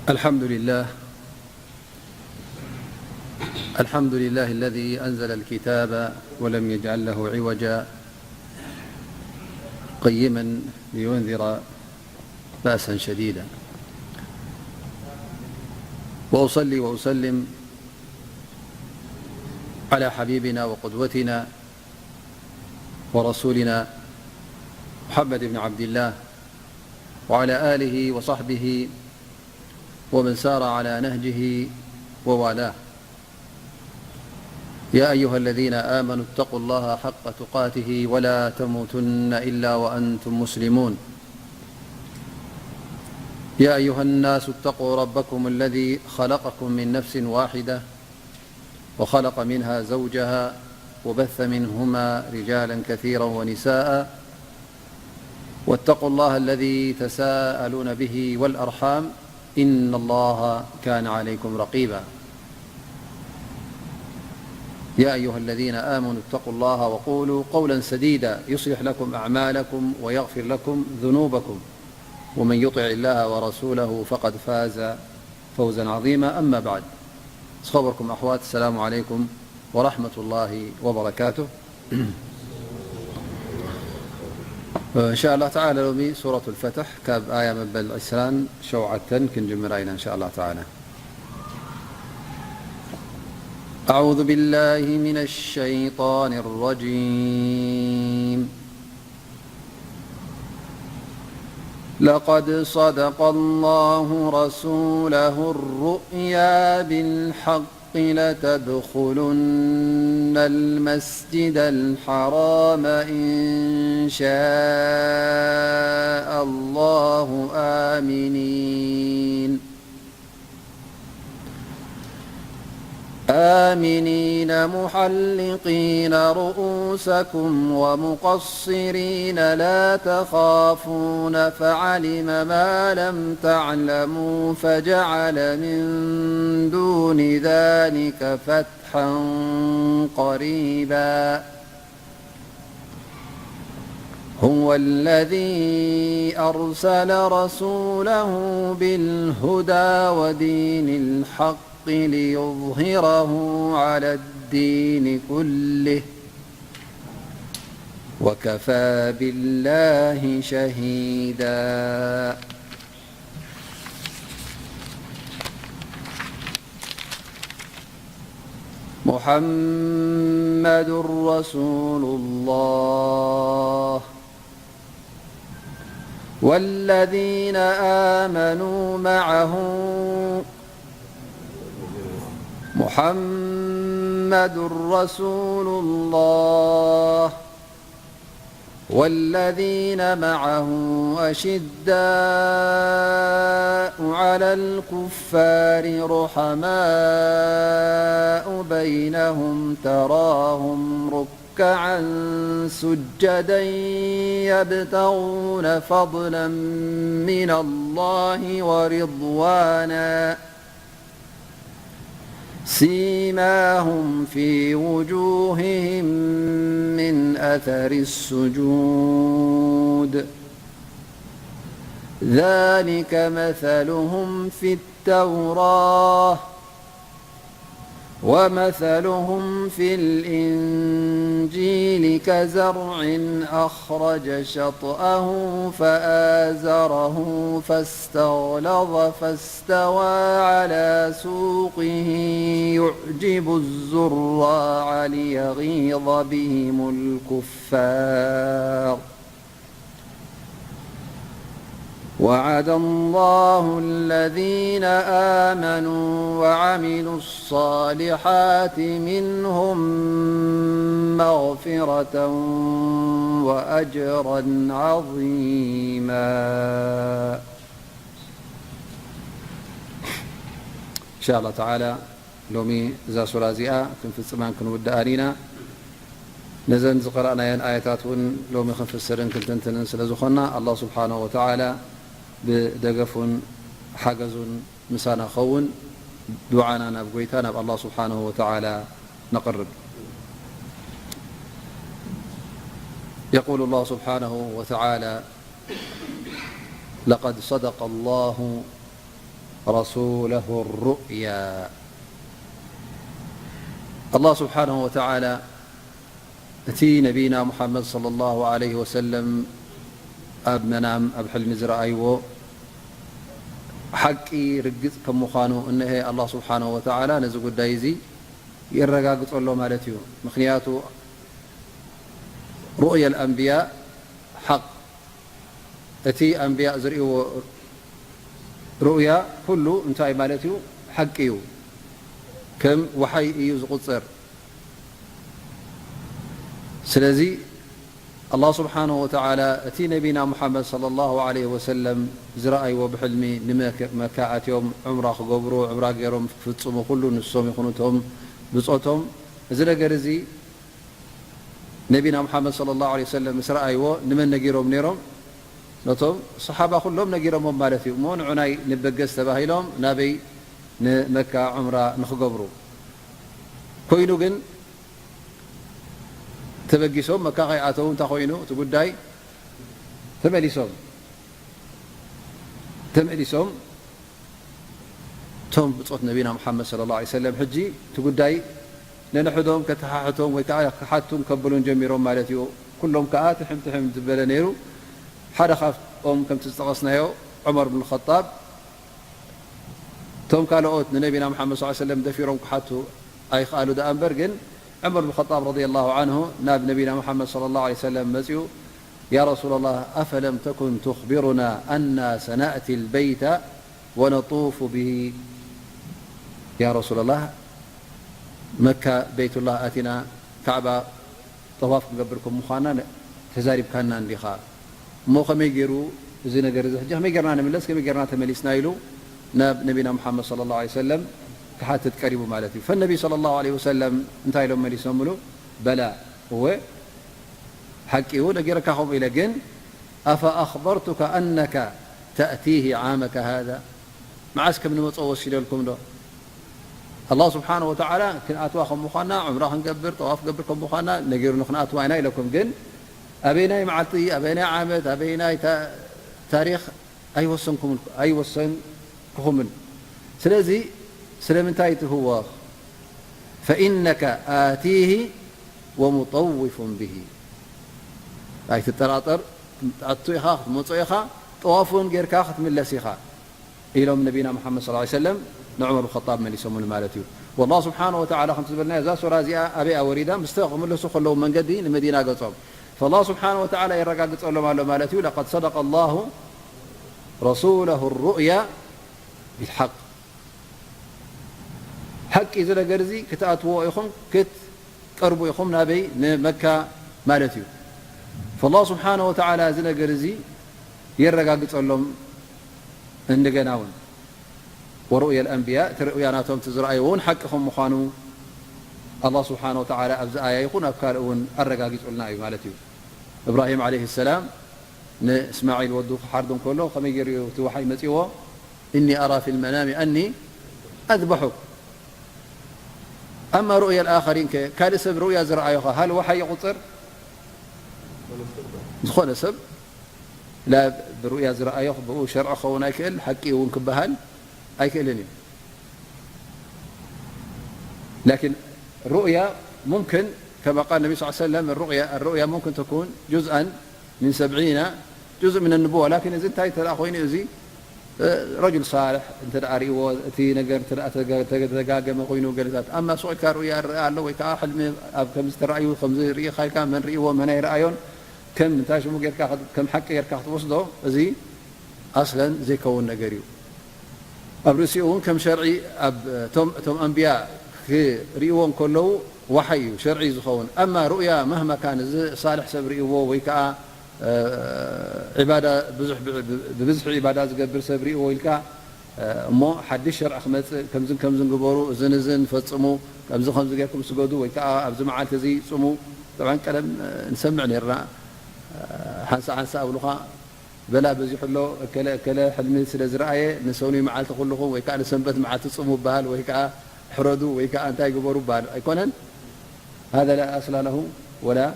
الحمد لله. الحمد لله الذي أنزل الكتاب ولم يجعل له عوجا، قيما لينذر بأسا شديدا. وأصلي وأسلم على حبيبنا وقدوتنا ورسولنا محمد بن عبد الله وعلى آله وصحبه ومن سار على نهجه ووالاه. يا أيها الذين آمنوا اتقوا الله حق تقاته ولا تموتن إلا وأنتم مسلمون. يا أيها الناس اتقوا ربكم الذي خلقكم من نفس واحدة وخلق منها زوجها وبث منهما رجالا كثيرا ونساء واتقوا الله الذي تساءلون به والأرحام إن الله كان عليكم رقيبا. يا أيها الذين آمنوا اتقوا الله وقولوا قولا سديدا يصلح لكم أعمالكم ويغفر لكم ذنوبكم ومن يطع الله ورسوله فقد فاز فوزا عظيما. أما بعد، ዝኸበርኩም ኣሕዋት፣ السلام عليكم ورحمة الله وبركاته. إن شاء الله تعالى ሎሚ ሱረة الفتح ካብ ኣያ መበል ዕስራን ሸውዓተን ክንጅምራ ኢና إن شاء الله تعالى. أعوذ بالله من الشيطان الرجيم. لقد صدق الله رسوله الرؤيا بالحق لتدخلن المسجد الحرام إن شاء الله آمنين. آمنين محلقين رؤوسكم ومقصرين لا تخافون فعلم ما لم تعلموا فجعل من دون ذلك فتحا قريبا. هو الذي أرسل رسوله بالهدى ودين الحق ليظهره على الدين كله وكفى بالله شهيدا. محمد رسول الله والذين آمنوا معه. محمد رسول الله والذين معه أشداء على الكفار رحماء بينهم تراهم ركعا سجدا يبتغون فضلا من الله ورضوانا سيماهم في وجوههم من أثر السجود ذلك مثلهم في التوراة ومثلهم في الإنجيل كزرع أخرج شطأه فآزره فاستغلظ فاستوى على سوقه يعجب الزراع ليغيظ بهم الكفار. وعد الله الذين آمنوا وعملوا الصالحات منهم مغفرة وأجرا عظيما. إن شاء الله تعالى ሎሚ እዛ ሱራ እዚኣ ክንፍጽማን ክንውድኣን ኢና። ነዘን ዝቐረእናየን ኣያታት እውን ሎሚ ክንፍስርን ክንትንትንን ስለ ዝኾንና፣ ኣላህ ስብሓነሁ ወተዓላ ብደገፉን ሓገዙን ምሳና ክኸውን ዱዓና ናብ ጎይታ ናብ ኣላህ ስብሓነሁ ወተዓላ ነቕርብ። يقول الله سبحانه وتعالى: لقد صدق الله رسوله الرؤيا. الله سبحانه وتعالى እቲ ነቢና ሙሓመድ صلى الله عليه وسلم ኣብ መናም ኣብ ሕልሚ ዝረኣይዎ ሓቂ ርግጽ ከም ምዃኑ እነሀ ኣላህ ስብሓነሁ ወተዓላ ነዚ ጉዳይ እዚ የረጋግጸሎ ማለት እዩ። ምኽንያቱ ሩእየል ኣንብያ ሓቅ፣ እቲ ኣንብያ ዝርእይዎ ሩእያ ኩሉ እንታይ ማለት እዩ? ሓቂ እዩ። ከም ወሓይ እዩ ዝቑጸር። ስለዚ ኣላህ ስብሓነሁ ወተዓላ እቲ ነቢና ሙሓመድ ሰለላሁ ዐለይሂ ወሰለም ዝረኣይዎ ብሕልሚ ንመካ ኣትዮም ዑምራ ክገብሩ፣ ዑምራ ገይሮም ክፍጽሙ፣ ኩሉ ንሶም ይኹኑ እቶም ብጾቶም፣ እዚ ነገር እዚ ነቢና ሙሓመድ ሰለላሁ ዐለይሂ ወሰለም ምስ ረኣይዎ ንመን ነጊሮም ነይሮም? ነቶም ሰሓባ ኩሎም ነጊሮሞም ማለት እዩ። እሞ ንዑናይ ንበገስ ተባሂሎም ናበይ ንመካ ዑምራ ንኽገብሩ ኮይኑ ግን ተበጊሶም መካ ከይኣተዉ እንታይ ኮይኑ እቲ ጉዳይ ተመሊሶም ተመሊሶም እቶም ብጾት ነቢና ሙሓመድ ሰለላሁ ዐለይሂ ወሰለም ሕጂ እቲ ጉዳይ ነንሕዶም ከተሓሕቶም ወይ ከዓ ክሓቱን ከብሉን ጀሚሮም ማለት እዩ። ኩሎም ከዓ ትሕም ትሕም ዝበለ ነይሩ። ሓደ ካብኦም ከምቲ ዝጠቐስናዮ ዑመር ብን ኸጣብ እቶም ካልኦት ንነቢና ሙሓመድ ሰለላሁ ዐለይሂ ወሰለም ደፊሮም ክሓቱ ኣይኽኣሉ ደኣ እምበር ግን ዑመር ብን ኸጣብ ረዲየላሁ ዐንሁ ናብ ነቢና ሙሓመድ ሰለላሁ ዐለይሂ ወሰለም መጺኡ يا رسول الله أفلم تكن تخبرنا أنا سنأتي البيت ونطوف به يا رسول الله መካ ቤቱላህ ኣቲና ካዕባ ጠዋፍ ክንገብር ከም ምዃና ተዛሪብካና እንዲኻ እሞ ከመይ ገይሩ እዚ ነገር እዚ ሕጂ ከመይ ገርና ንምለስ ከመይ ገርና ተመሊስና ኢሉ ናብ ነቢና ሙሓመድ صلى الله عليه وسلم ክሓትት ቀሪቡ ማለት እዩ። ፈነቢ صلى الله عليه وسلم እንታይ ኢሎም መሊሶምሉ? በላ እወ ሓቂ እዩ ነጊረካ ከምኡ ኢለ ግን أفأخبرتك أنك تأتيه عامك هذا መዓስ ከም ንመፅኦ ወሲደልኩም ዶ? ኣላህ ስብሓን ወተዓላ ክንኣትዋ ከም ምዃና ዑምራ ክንገብር ጠዋፍ ገብር ከም ምዃና ነጊሩኒ ክንኣትዋ ኢና ኢለኩም ግን ኣበይናይ መዓልቲ ኣበይናይ ዓመት ኣበይናይ ታሪክ ኣይወሰንኩኹምን። ስለዚ ስለምንታይ ትህወኽ? فإنك آتيه ومطوف به ኣይትጠራጠር። ክትኣቱ ኢኻ ክትመጾ ኢኻ ጠዋፍ እውን ጌርካ ክትምለስ ኢኻ ኢሎም ነቢና ሙሓመድ صلى الله عليه وسلم ንዑመር ብን ኸጣብ መሊሶምሉ ማለት እዩ። والله سبحانه وتعالى ከምቲ ዝበልናዮ እዛ ሱራ እዚኣ ኣበይኣ ወሪዳ ምስቲ ክምለሱ ከለዉ መንገዲ ንመዲና ገጾም فالله سبحانه وتعالى የረጋግጸሎም ኣሎ ማለት እዩ። لقد صدق الله رسوله الرؤيا بالحق ሓቂ እዚ ነገር እዚ ክትኣትዎ ኢኹም ክትቀርቡ ኢኹም ናበይ ንመካ ማለት እዩ። فالله سبحانه وتعالى እዚ ነገር እዚ የረጋግጸሎም እንደገና እውን ورؤيا الأنبياء እቲ ርኡያ ናቶም እቲ ዝረኣይዎ እውን ሓቂ ከም ምዃኑ ኣላህ ስብሓነ ወተዓላ ኣብዚ ኣያ ይኹን ኣብ ካልእ እውን ኣረጋጊጹልና እዩ ማለት እዩ። እብራሂም ዓለይሂ ሰላም ንእስማዒል ወዱ ክሓርዶ እንከሎ ከመይ ገይሩ እዩ እቲ ወሓይ መጺዎ? إني أرى في المنام أني أذبحك أما رؤيا الآخرين ከ ካልእ ሰብ ርኡያ ዝረኣዮ ኸ ሃል ወሓይ ይቑጽር? ዝኾነ ሰብ ላ ብርኡያ ዝረኣዮ ብኡ ሸርዒ ክኸውን ኣይክእል ሓቂ እውን ክበሃል ኣይክእልን እዩ። لكن رؤيا ممكن كما قال النبي صلى الله عليه وسلم الرؤيا الرؤيا ممكن تكون جزءا من سبعين جزء من النبوة لكن እዚ እንታይ እንተ ኮይኑ እዚ ረጁል ሳልሕ እንተ ርእይዎ እቲ ነገር ተደጋገመ ኮይኑ ገለታት ኣማ ሱቕ ኢልካ ርእያ ርአ ኣሎ ወይ ከዓ ሕልሚ ኣብ ከምዚ ተረኣዩ ከምዚ ርኢኻ ኢልካ መን ርእይዎ መን ኣይረኣዮን ከም እንታይ ሽሙ ጌርካ ከም ሓቂ ጌርካ ክትወስዶ እዚ ኣስለን ዘይከውን ነገር እዩ። ኣብ ርእሲኡ እውን ከም ሸርዒ እቶም ኣንብያ ክርእይዎ እንከለዉ ዋሓይ እዩ ሸርዒ ዝኸውን። ኣማ ሩእያ መህማ ካን እዚ ሳልሕ ሰብ ርእይዎ ወይ ከዓ ብብዝሒ ዒባዳ ዝገብር ሰብ ርእይዎ ኢልካ እሞ ሓድሽ ሸርዒ ክመፅእ ከምዝን ከምዝን ግበሩ እዝን እዝን ፈፅሙ ከምዚ ከምዚ ጌርኩም ስገዱ ወይ ከዓ ኣብዚ መዓልቲ እዚ ፅሙ። ጠብዓን ቀደም ንሰምዕ ነርና ሓንሳ ሓንሳ ኣብሉኻ በላ በዚሑ ኣሎ እከለ እከለ ሕልሚ ስለ ዝረኣየ ንሰኑይ መዓልቲ ኩልኹም ወይ ከዓ ንሰንበት መዓልቲ ጽሙ ይበሃል ወይ ከዓ ሕረዱ ወይ ከዓ እንታይ ግበሩ ይበሃል ኣይኮነን። هذا لا أصل له ولا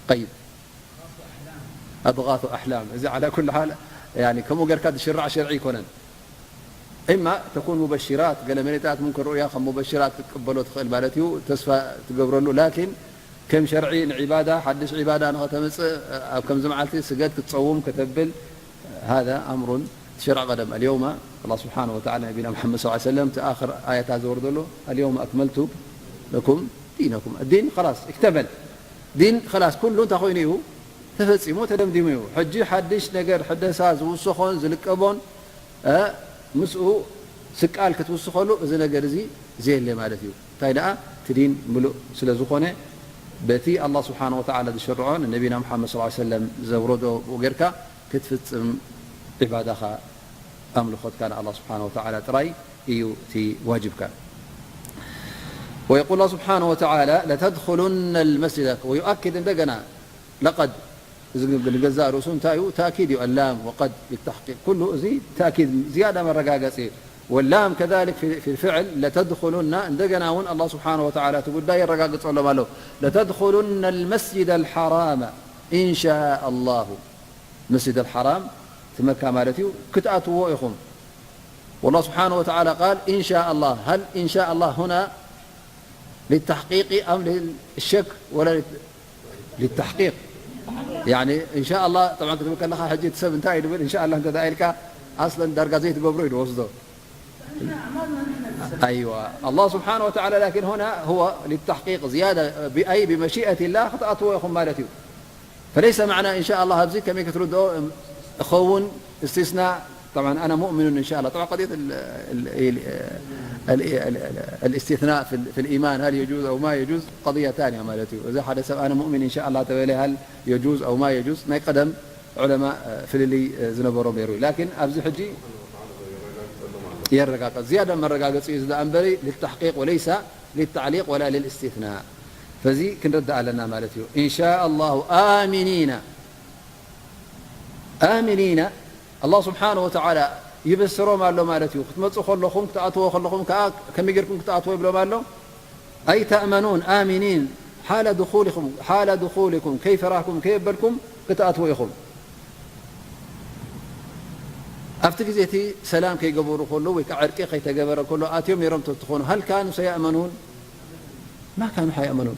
قيد. أضغاث أحلام እዚ على كل حال ከምኡ ጌርካ ዝሽራዕ ሸርዒ ኣይኮነን። إما تكون مبشرات، ገለ መሬታት ممكن رؤيا ከም مبشرات ክትቅበሎ ትኽእል ማለት እዩ፣ ተስፋ ትገብረሉ። ላኪን ከም ሸርዒ ንዒባዳ፣ ሓድሽ ዒባዳ ንኸተምጽእ ኣብ ከምዚ መዓልቲ ስገድ፣ ክትጸውም፣ ከተብል፣ هذا أمر شرع قدم. اليوم الله سبحانه وتعالى نبينا محمد صلى الله عليه وسلم تآخر آية زوردلو: اليوم أكملت لكم دينكم. الدين خلاص اكتمل. ዲን خلاص ኩሉ እንታይ ኮይኑ እዩ? ተፈጺሙ፣ ተደምዲሙ እዩ። ሕጂ ሓድሽ ነገር ሕደሳ ዝውሰኾን ዝልቀቦን፣ እ፣ ምስኡ ስቃል ክትውስኸሉ እዚ ነገር እዚ ዘየለ ማለት እዩ። እንታይ ደኣ እቲ ዲን ምሉእ ስለ ዝኾነ በቲ ኣላህ ስብሓነ ወተዓላ ዝሸርዖ ንነቢና ሙሓመድ ሰለላሁ ዐለይሂ ወሰለም ዘውረዶ ብኡ ጌርካ ክትፍጽም ዒባዳኻ ኣምልኾትካ ንኣላህ ስብሓነ ወተዓላ ጥራይ እዩ እቲ ዋጅብካ። ويقول الله سبحانه وتعالى لتدخلن المسجد ويؤكد እንደገና لقد እዚ ንገዛእ ርእሱ እንታይ እዩ? ተእኪድ እዩ። اللام وقد للتحقيق ኩሉ እዚ ተእኪድ ዝያዳ መረጋገጺ እዩ። واللام كذلك في في الفعل لتدخلن እንደገና እውን ኣላህ ስብሓነ ወተዓላ እቲ ጉዳይ የረጋግጸሎም ኣሎ። لتدخلن المسجد الحرام إن شاء الله መስጂድ الحرام እቲ መካ ማለት እዩ ክትኣትዎ ኢኹም والله سبحانه وتعالى قال إن شاء الله هل إن شاء الله هنا للتحقيق أم للشك ولا للتحقيق يعني إن شاء الله طبعا ክትብል ከለኻ ሕጂ እቲ ሰብ እንታይ እዩ ድብል إن شاء الله እንተ ኢልካ ኣስለን ዳርጋ ዘይትገብሮ እዩ ድወስዶ أيوة الله سبحانه وتعالى لكن هنا هو للتحقيق زيادة بأي بمشيئة الله ክትኣትዎ ኢኹም ማለት እዩ فليس معنى إن شاء الله ኣብዚ ከመይ ክትርድኦ እኸውን استثناء طبعا أنا مؤمن إن شاء الله طبعا قضية ال- ال- ال- ال- ال- الاستثناء في ال- في الإيمان هل يجوز أو ما يجوز قضية ثانية ማለት እዩ እዚ ሓደ ሰብ أنا مؤمن إن شاء الله ተበለ هل يجوز أو ما يجوز ናይ ቀደም علماء ፍልልይ ዝነበሮም ነይሩ እዩ لكن ኣብዚ ሕጂ የረጋግጽ ዝያዳ መረጋገጺ እዩ እዚ ደኣ እምበሪ للتحقيق وليس للتعليق ولا للاستثناء فዚ ክንርዳእ ኣለና ማለት እዩ إن شاء الله آمنين آمنين الله سبحانه وتعالى ይብስሮም ኣሎ ማለት እዩ ክትመፁ ከለኹም ክትኣትዎ ከለኹም ከዓ ከመይ ጌርኩም ክትኣትዎ ይብሎም ኣሎ أي تأمنون آمنين حال دخولكم حال دخولكم كيف راكم كيف በልኩም ክትኣትዎ ኢኹም ኣብቲ ግዜ እቲ ሰላም ከይገበሩ ከሎ ወይ ከዓ ዕርቂ ከይተገበረ ከሎ ኣትዮም ነይሮም ተትኾኑ هل كانوا سيأمنون ما كانوا حيأمنون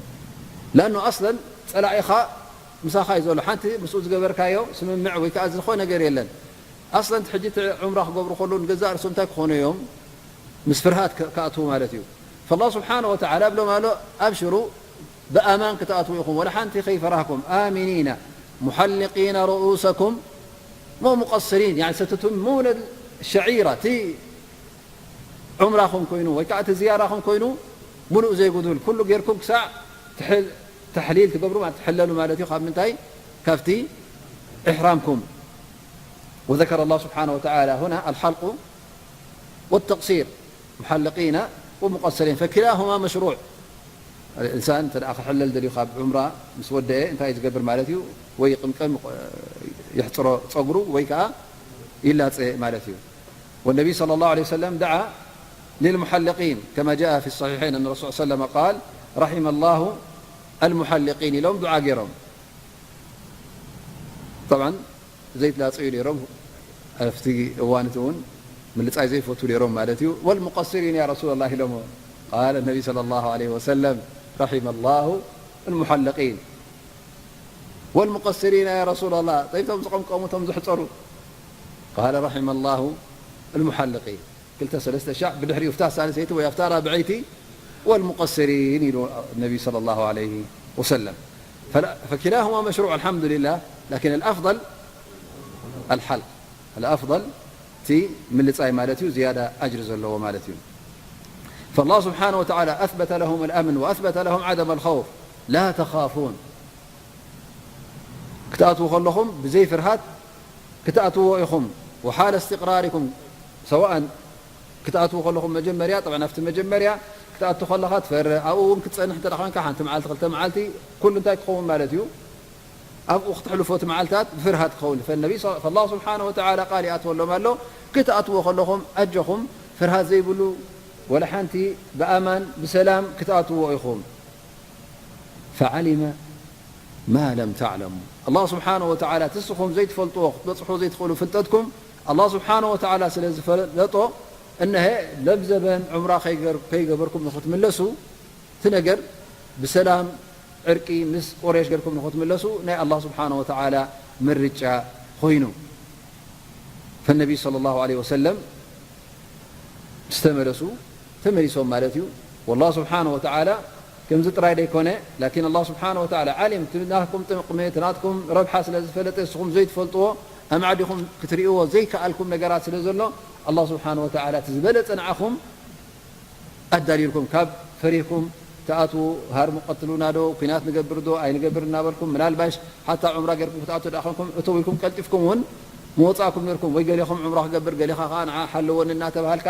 لأنه أصلا ፀላኢኻ ምሳኻ እዩ ዘሎ ሓንቲ ምስኡ ዝገበርካዮ ስምምዕ ወይ ከዓ ዝኾነ ነገር የለን ኣስለን ሕጂ እቲ ዑምራ ክገብሩ ከለዉ ንገዛእ ርእሶም እንታይ ክኾኑ እዮም ምስ ፍርሃት ክኣትዉ ማለት እዩ فالله سبحانه وتعالى ብሎም ኣሎ ኣብሽሩ ብኣማን ክትኣትዉ ኢኹም ወላ ሓንቲ ከይፈራህኩም آمنين محلقين رؤوسكم ومقصرين يعني ستتمون الشعيرة እቲ ዑምራኹም ኮይኑ ወይ ከዓ እቲ ዝያራኹም ኮይኑ ሙሉእ ዘይጉዱል ኩሉ ጌርኩም ክሳዕ ተሕሊል ትገብሩ ማለት ትሕለሉ ማለት እዩ ካብ ምንታይ ካብቲ إحرامكم وذكر الله سبحانه وتعالى هنا الحلق والتقصير محلقين ومقصرين فكلاهما مشروع الإنسان እንተ ክሕለል ደልዩ ካብ ዑምራ ምስ ወደአ እንታይ ዝገብር ማለት እዩ ወይ ይቕምቀም ይሕፅሮ ፀጉሩ ወይ ከዓ ይላፀ ማለት እዩ والنبي صلى الله عليه وسلم دعا للمحلقين كما جاء في الصحيحين أن الرسول صلى الله عليه وسلم قال رحم الله المحلقين ኢሎም ዱዓ ገይሮም طبعا ዘይትላፀዩ ነይሮም ኣብቲ እዋን እቲ እውን ምልፃይ ዘይፈቱ ነይሮም ማለት እዩ والمقصرين يا رسول الله ኢሎሞ قال النبي صلى الله عليه وسلم رحم الله المحلقين والمقصرين يا رسول الله طيب ቶም ዝቐምቀሙ ቶም ዝሕፀሩ قال رحم الله المحلقين ክልተ ሰለስተ ሻዕ ብድሕሪኡ ፍታ ሳልሰይቲ ወይ ኣብታ ራብዐይቲ والمقصرين ኢሉ النبي صلى الله عليه وسلم فكلاهما مشروع الحمد لله لكن الأفضل الحلق الأفضل እቲ ምልፃይ ማለት እዩ ዝያዳ ኣጅሪ ዘለዎ ማለት እዩ فالله سبحانه وتعالى أثبت لهم الأمن وأثبت لهم عدم الخوف لا تخافون ክትኣትዉ ከለኹም ብዘይ ፍርሃት ክትኣትዎ ኢኹም وحال استقراركم سواء ክትኣትዉ ከለኹም መጀመርያ طبعا ኣብቲ መጀመርያ ክትኣቱ ከለኻ ትፈርህ ኣብኡ እውን ክትፀንሕ እንተ ኮንካ ሓንቲ መዓልቲ ክልተ መዓልቲ ኩሉ እንታይ ክኸውን ማለት እዩ ኣብኡ ክትሕልፎ እቲ መዓልታት ብፍርሃት ክኸውን فالنبي فالله سبحانه وتعالى ቃል ይኣትወሎም ኣሎ ክትኣትዎ ከለኹም ኣጆኹም ፍርሃት ዘይብሉ ወላ ሓንቲ ብኣማን ብሰላም ክትኣትዎ ኢኹም فعلم ما لم تعلموا الله سبحانه وتعالى እቲ ንስኹም ዘይትፈልጥዎ ክትበፅሑ ዘይትኽእሉ ፍልጠትኩም الله سبحانه وتعالى ስለ ዝፈለጦ እነሀ ለብዘበን ዑምራ ከይገር-፣ ከይገበርኩም ንኽትምለሱ፣ እቲ ነገር ብሰላም ዕርቂ ምስ ቁረይሽ ገርኩም ንኽትምለሱ ናይ ኣላህ ስብሓነ ወተዓላ ምርጫ ኮይኑ። ፈነቢ ሰለላሁ ዐለይሂ ወሰለም ዝተመለሱ ተመሊሶም ማለት እዩ። ወላህ ስብሓነ ወተዓላ ከምዚ ጥራይ ደይኮነ፣ ላኪን ኣላህ ስብሓነ ወተዓላ ዓሊም፣ እቲ ናትኩም ጥቕሚ፣ እቲ ናትኩም ረብሓ ስለ ዝፈለጠ፣ ንስኹም ዘይትፈልጥዎ፣ ኣማዕዲኹም ክትርእይዎ ዘይከኣልኩም ነገራት ስለ ዘሎ፣ ኣላህ ስብሓነ ወተዓላ እቲ ዝበለጸ ንዓኹም ኣዳልዩልኩም። ካብ ፈሪህኩም ትኣትዉ፣ ሃርሙ ቀትሉና ዶ፣ ኲናት ንገብር ዶ ኣይንገብር እናበልኩም፣ ምናልባሽ ሓታ ዑምራ ጌርኩም ክትኣትዉ ደኣ ኾንኩም፣ እተው ኢልኩም ቀልጢፍኩም እውን ምወጻእኩም ኔርኩም። ወይ ገሌኹም ዑምራ ክገብር፣ ገሌኻ ኸኣ ንዓ ሓለወኒ እናተባሃልካ፣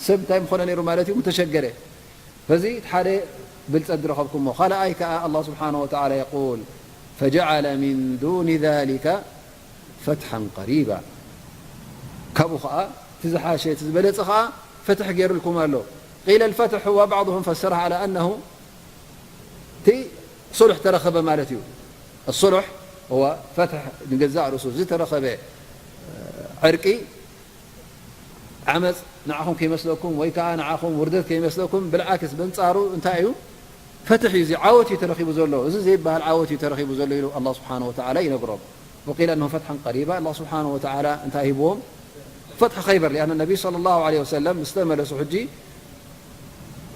ሰብ እንታይ ምኾነ ነይሩ ማለት እዩ፣ ምተሸገረ። በዚ እቲ ሓደ ብልጸት ዝረኸብኩሞ። ካልኣይ ከኣ ኣላህ ስብሓነሁ ወተዓላ የቁል፣ ፈጀዐለ ሚን ዱኒ ዛሊከ ፈትሐን ቀሪባ። ካብኡ ኸኣ እቲ ዝሓሸ፣ እቲ ዝበለጸ ኸኣ ፈትሕ ገይሩልኩም ኣሎ። ቂለ ልፈትሕ ሁወ፣ ባዕድሁም ፈሰረሃ ዓላ ኣነሁ እቲ ሱልሕ ተረኸበ ማለት እዩ። ኣሱልሕ ሁወ ፈትሕ ንገዛእ ርእሱ ዝተረኸበ ዕርቂ ዓመጽ ንዓኹም ከይመስለኩም ወይ ከኣ ንዓኹም ውርደት ከይመስለኩም፣ ብልዓክስ በንጻሩ እንታይ እዩ? ፈትሕ እዩ፣ እዚ ዓወት እዩ ተረኺቡ ዘሎ፣ እዚ ዘይበሃል ዓወት እዩ ተረኺቡ ዘሎ ኢሉ ኣላህ ስብሓነሁ ወተዓላ ይነግሮም። ወቂለ ኣነሁ ፈትሐን ቀሪባ፣ ኣላህ ስብሓነሁ ወተዓላ እንታይ ሂብዎም? ፈትሒ ኸይበር። ሊኣነ ነቢ ሰለላሁ ዐለይሂ ወሰለም ምስ ተመለሱ ሕጂ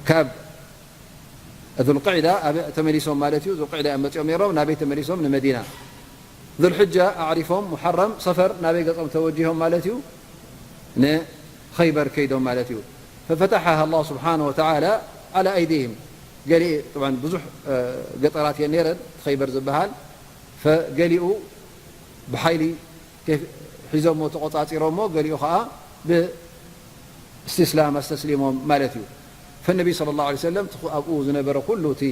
ካብ ዙልቅዕዳ ኣበ-፣ ተመሊሶም ማለት እዩ። ዙልቅዕዳ እዮም መጺኦም ነይሮም። ናበይ ተመሊሶም? ንመዲና። ዙልሕጃ ኣዕሪፎም፣ ሙሐረም፣ ሰፈር ናበይ ገጾም ተወጂሆም ማለት እዩ? ንኸይበር ከይዶም ማለት እዩ። ፈፈተሐሃ ኣላህ ስብሓነሁ ወተዓላ ዓላ ኣይዲህም። ገሊእ፣ ጥብዓን ብዙሕ፣ እ፣ ገጠራት እየን ነይረን፣ እቲ ኸይበር ዝበሃል። ፈገሊኡ ብሓይሊ ሒዞሞ ተቖጻጺሮሞ፣ ገሊኡ ኸኣ ብእስትስላም ኣስተስሊሞም ማለት እዩ። ፈነቢ ሰለላሁ ዐለይሂ ወሰለም እቲ ኣብኡ ዝነበረ ኩሉ እቲ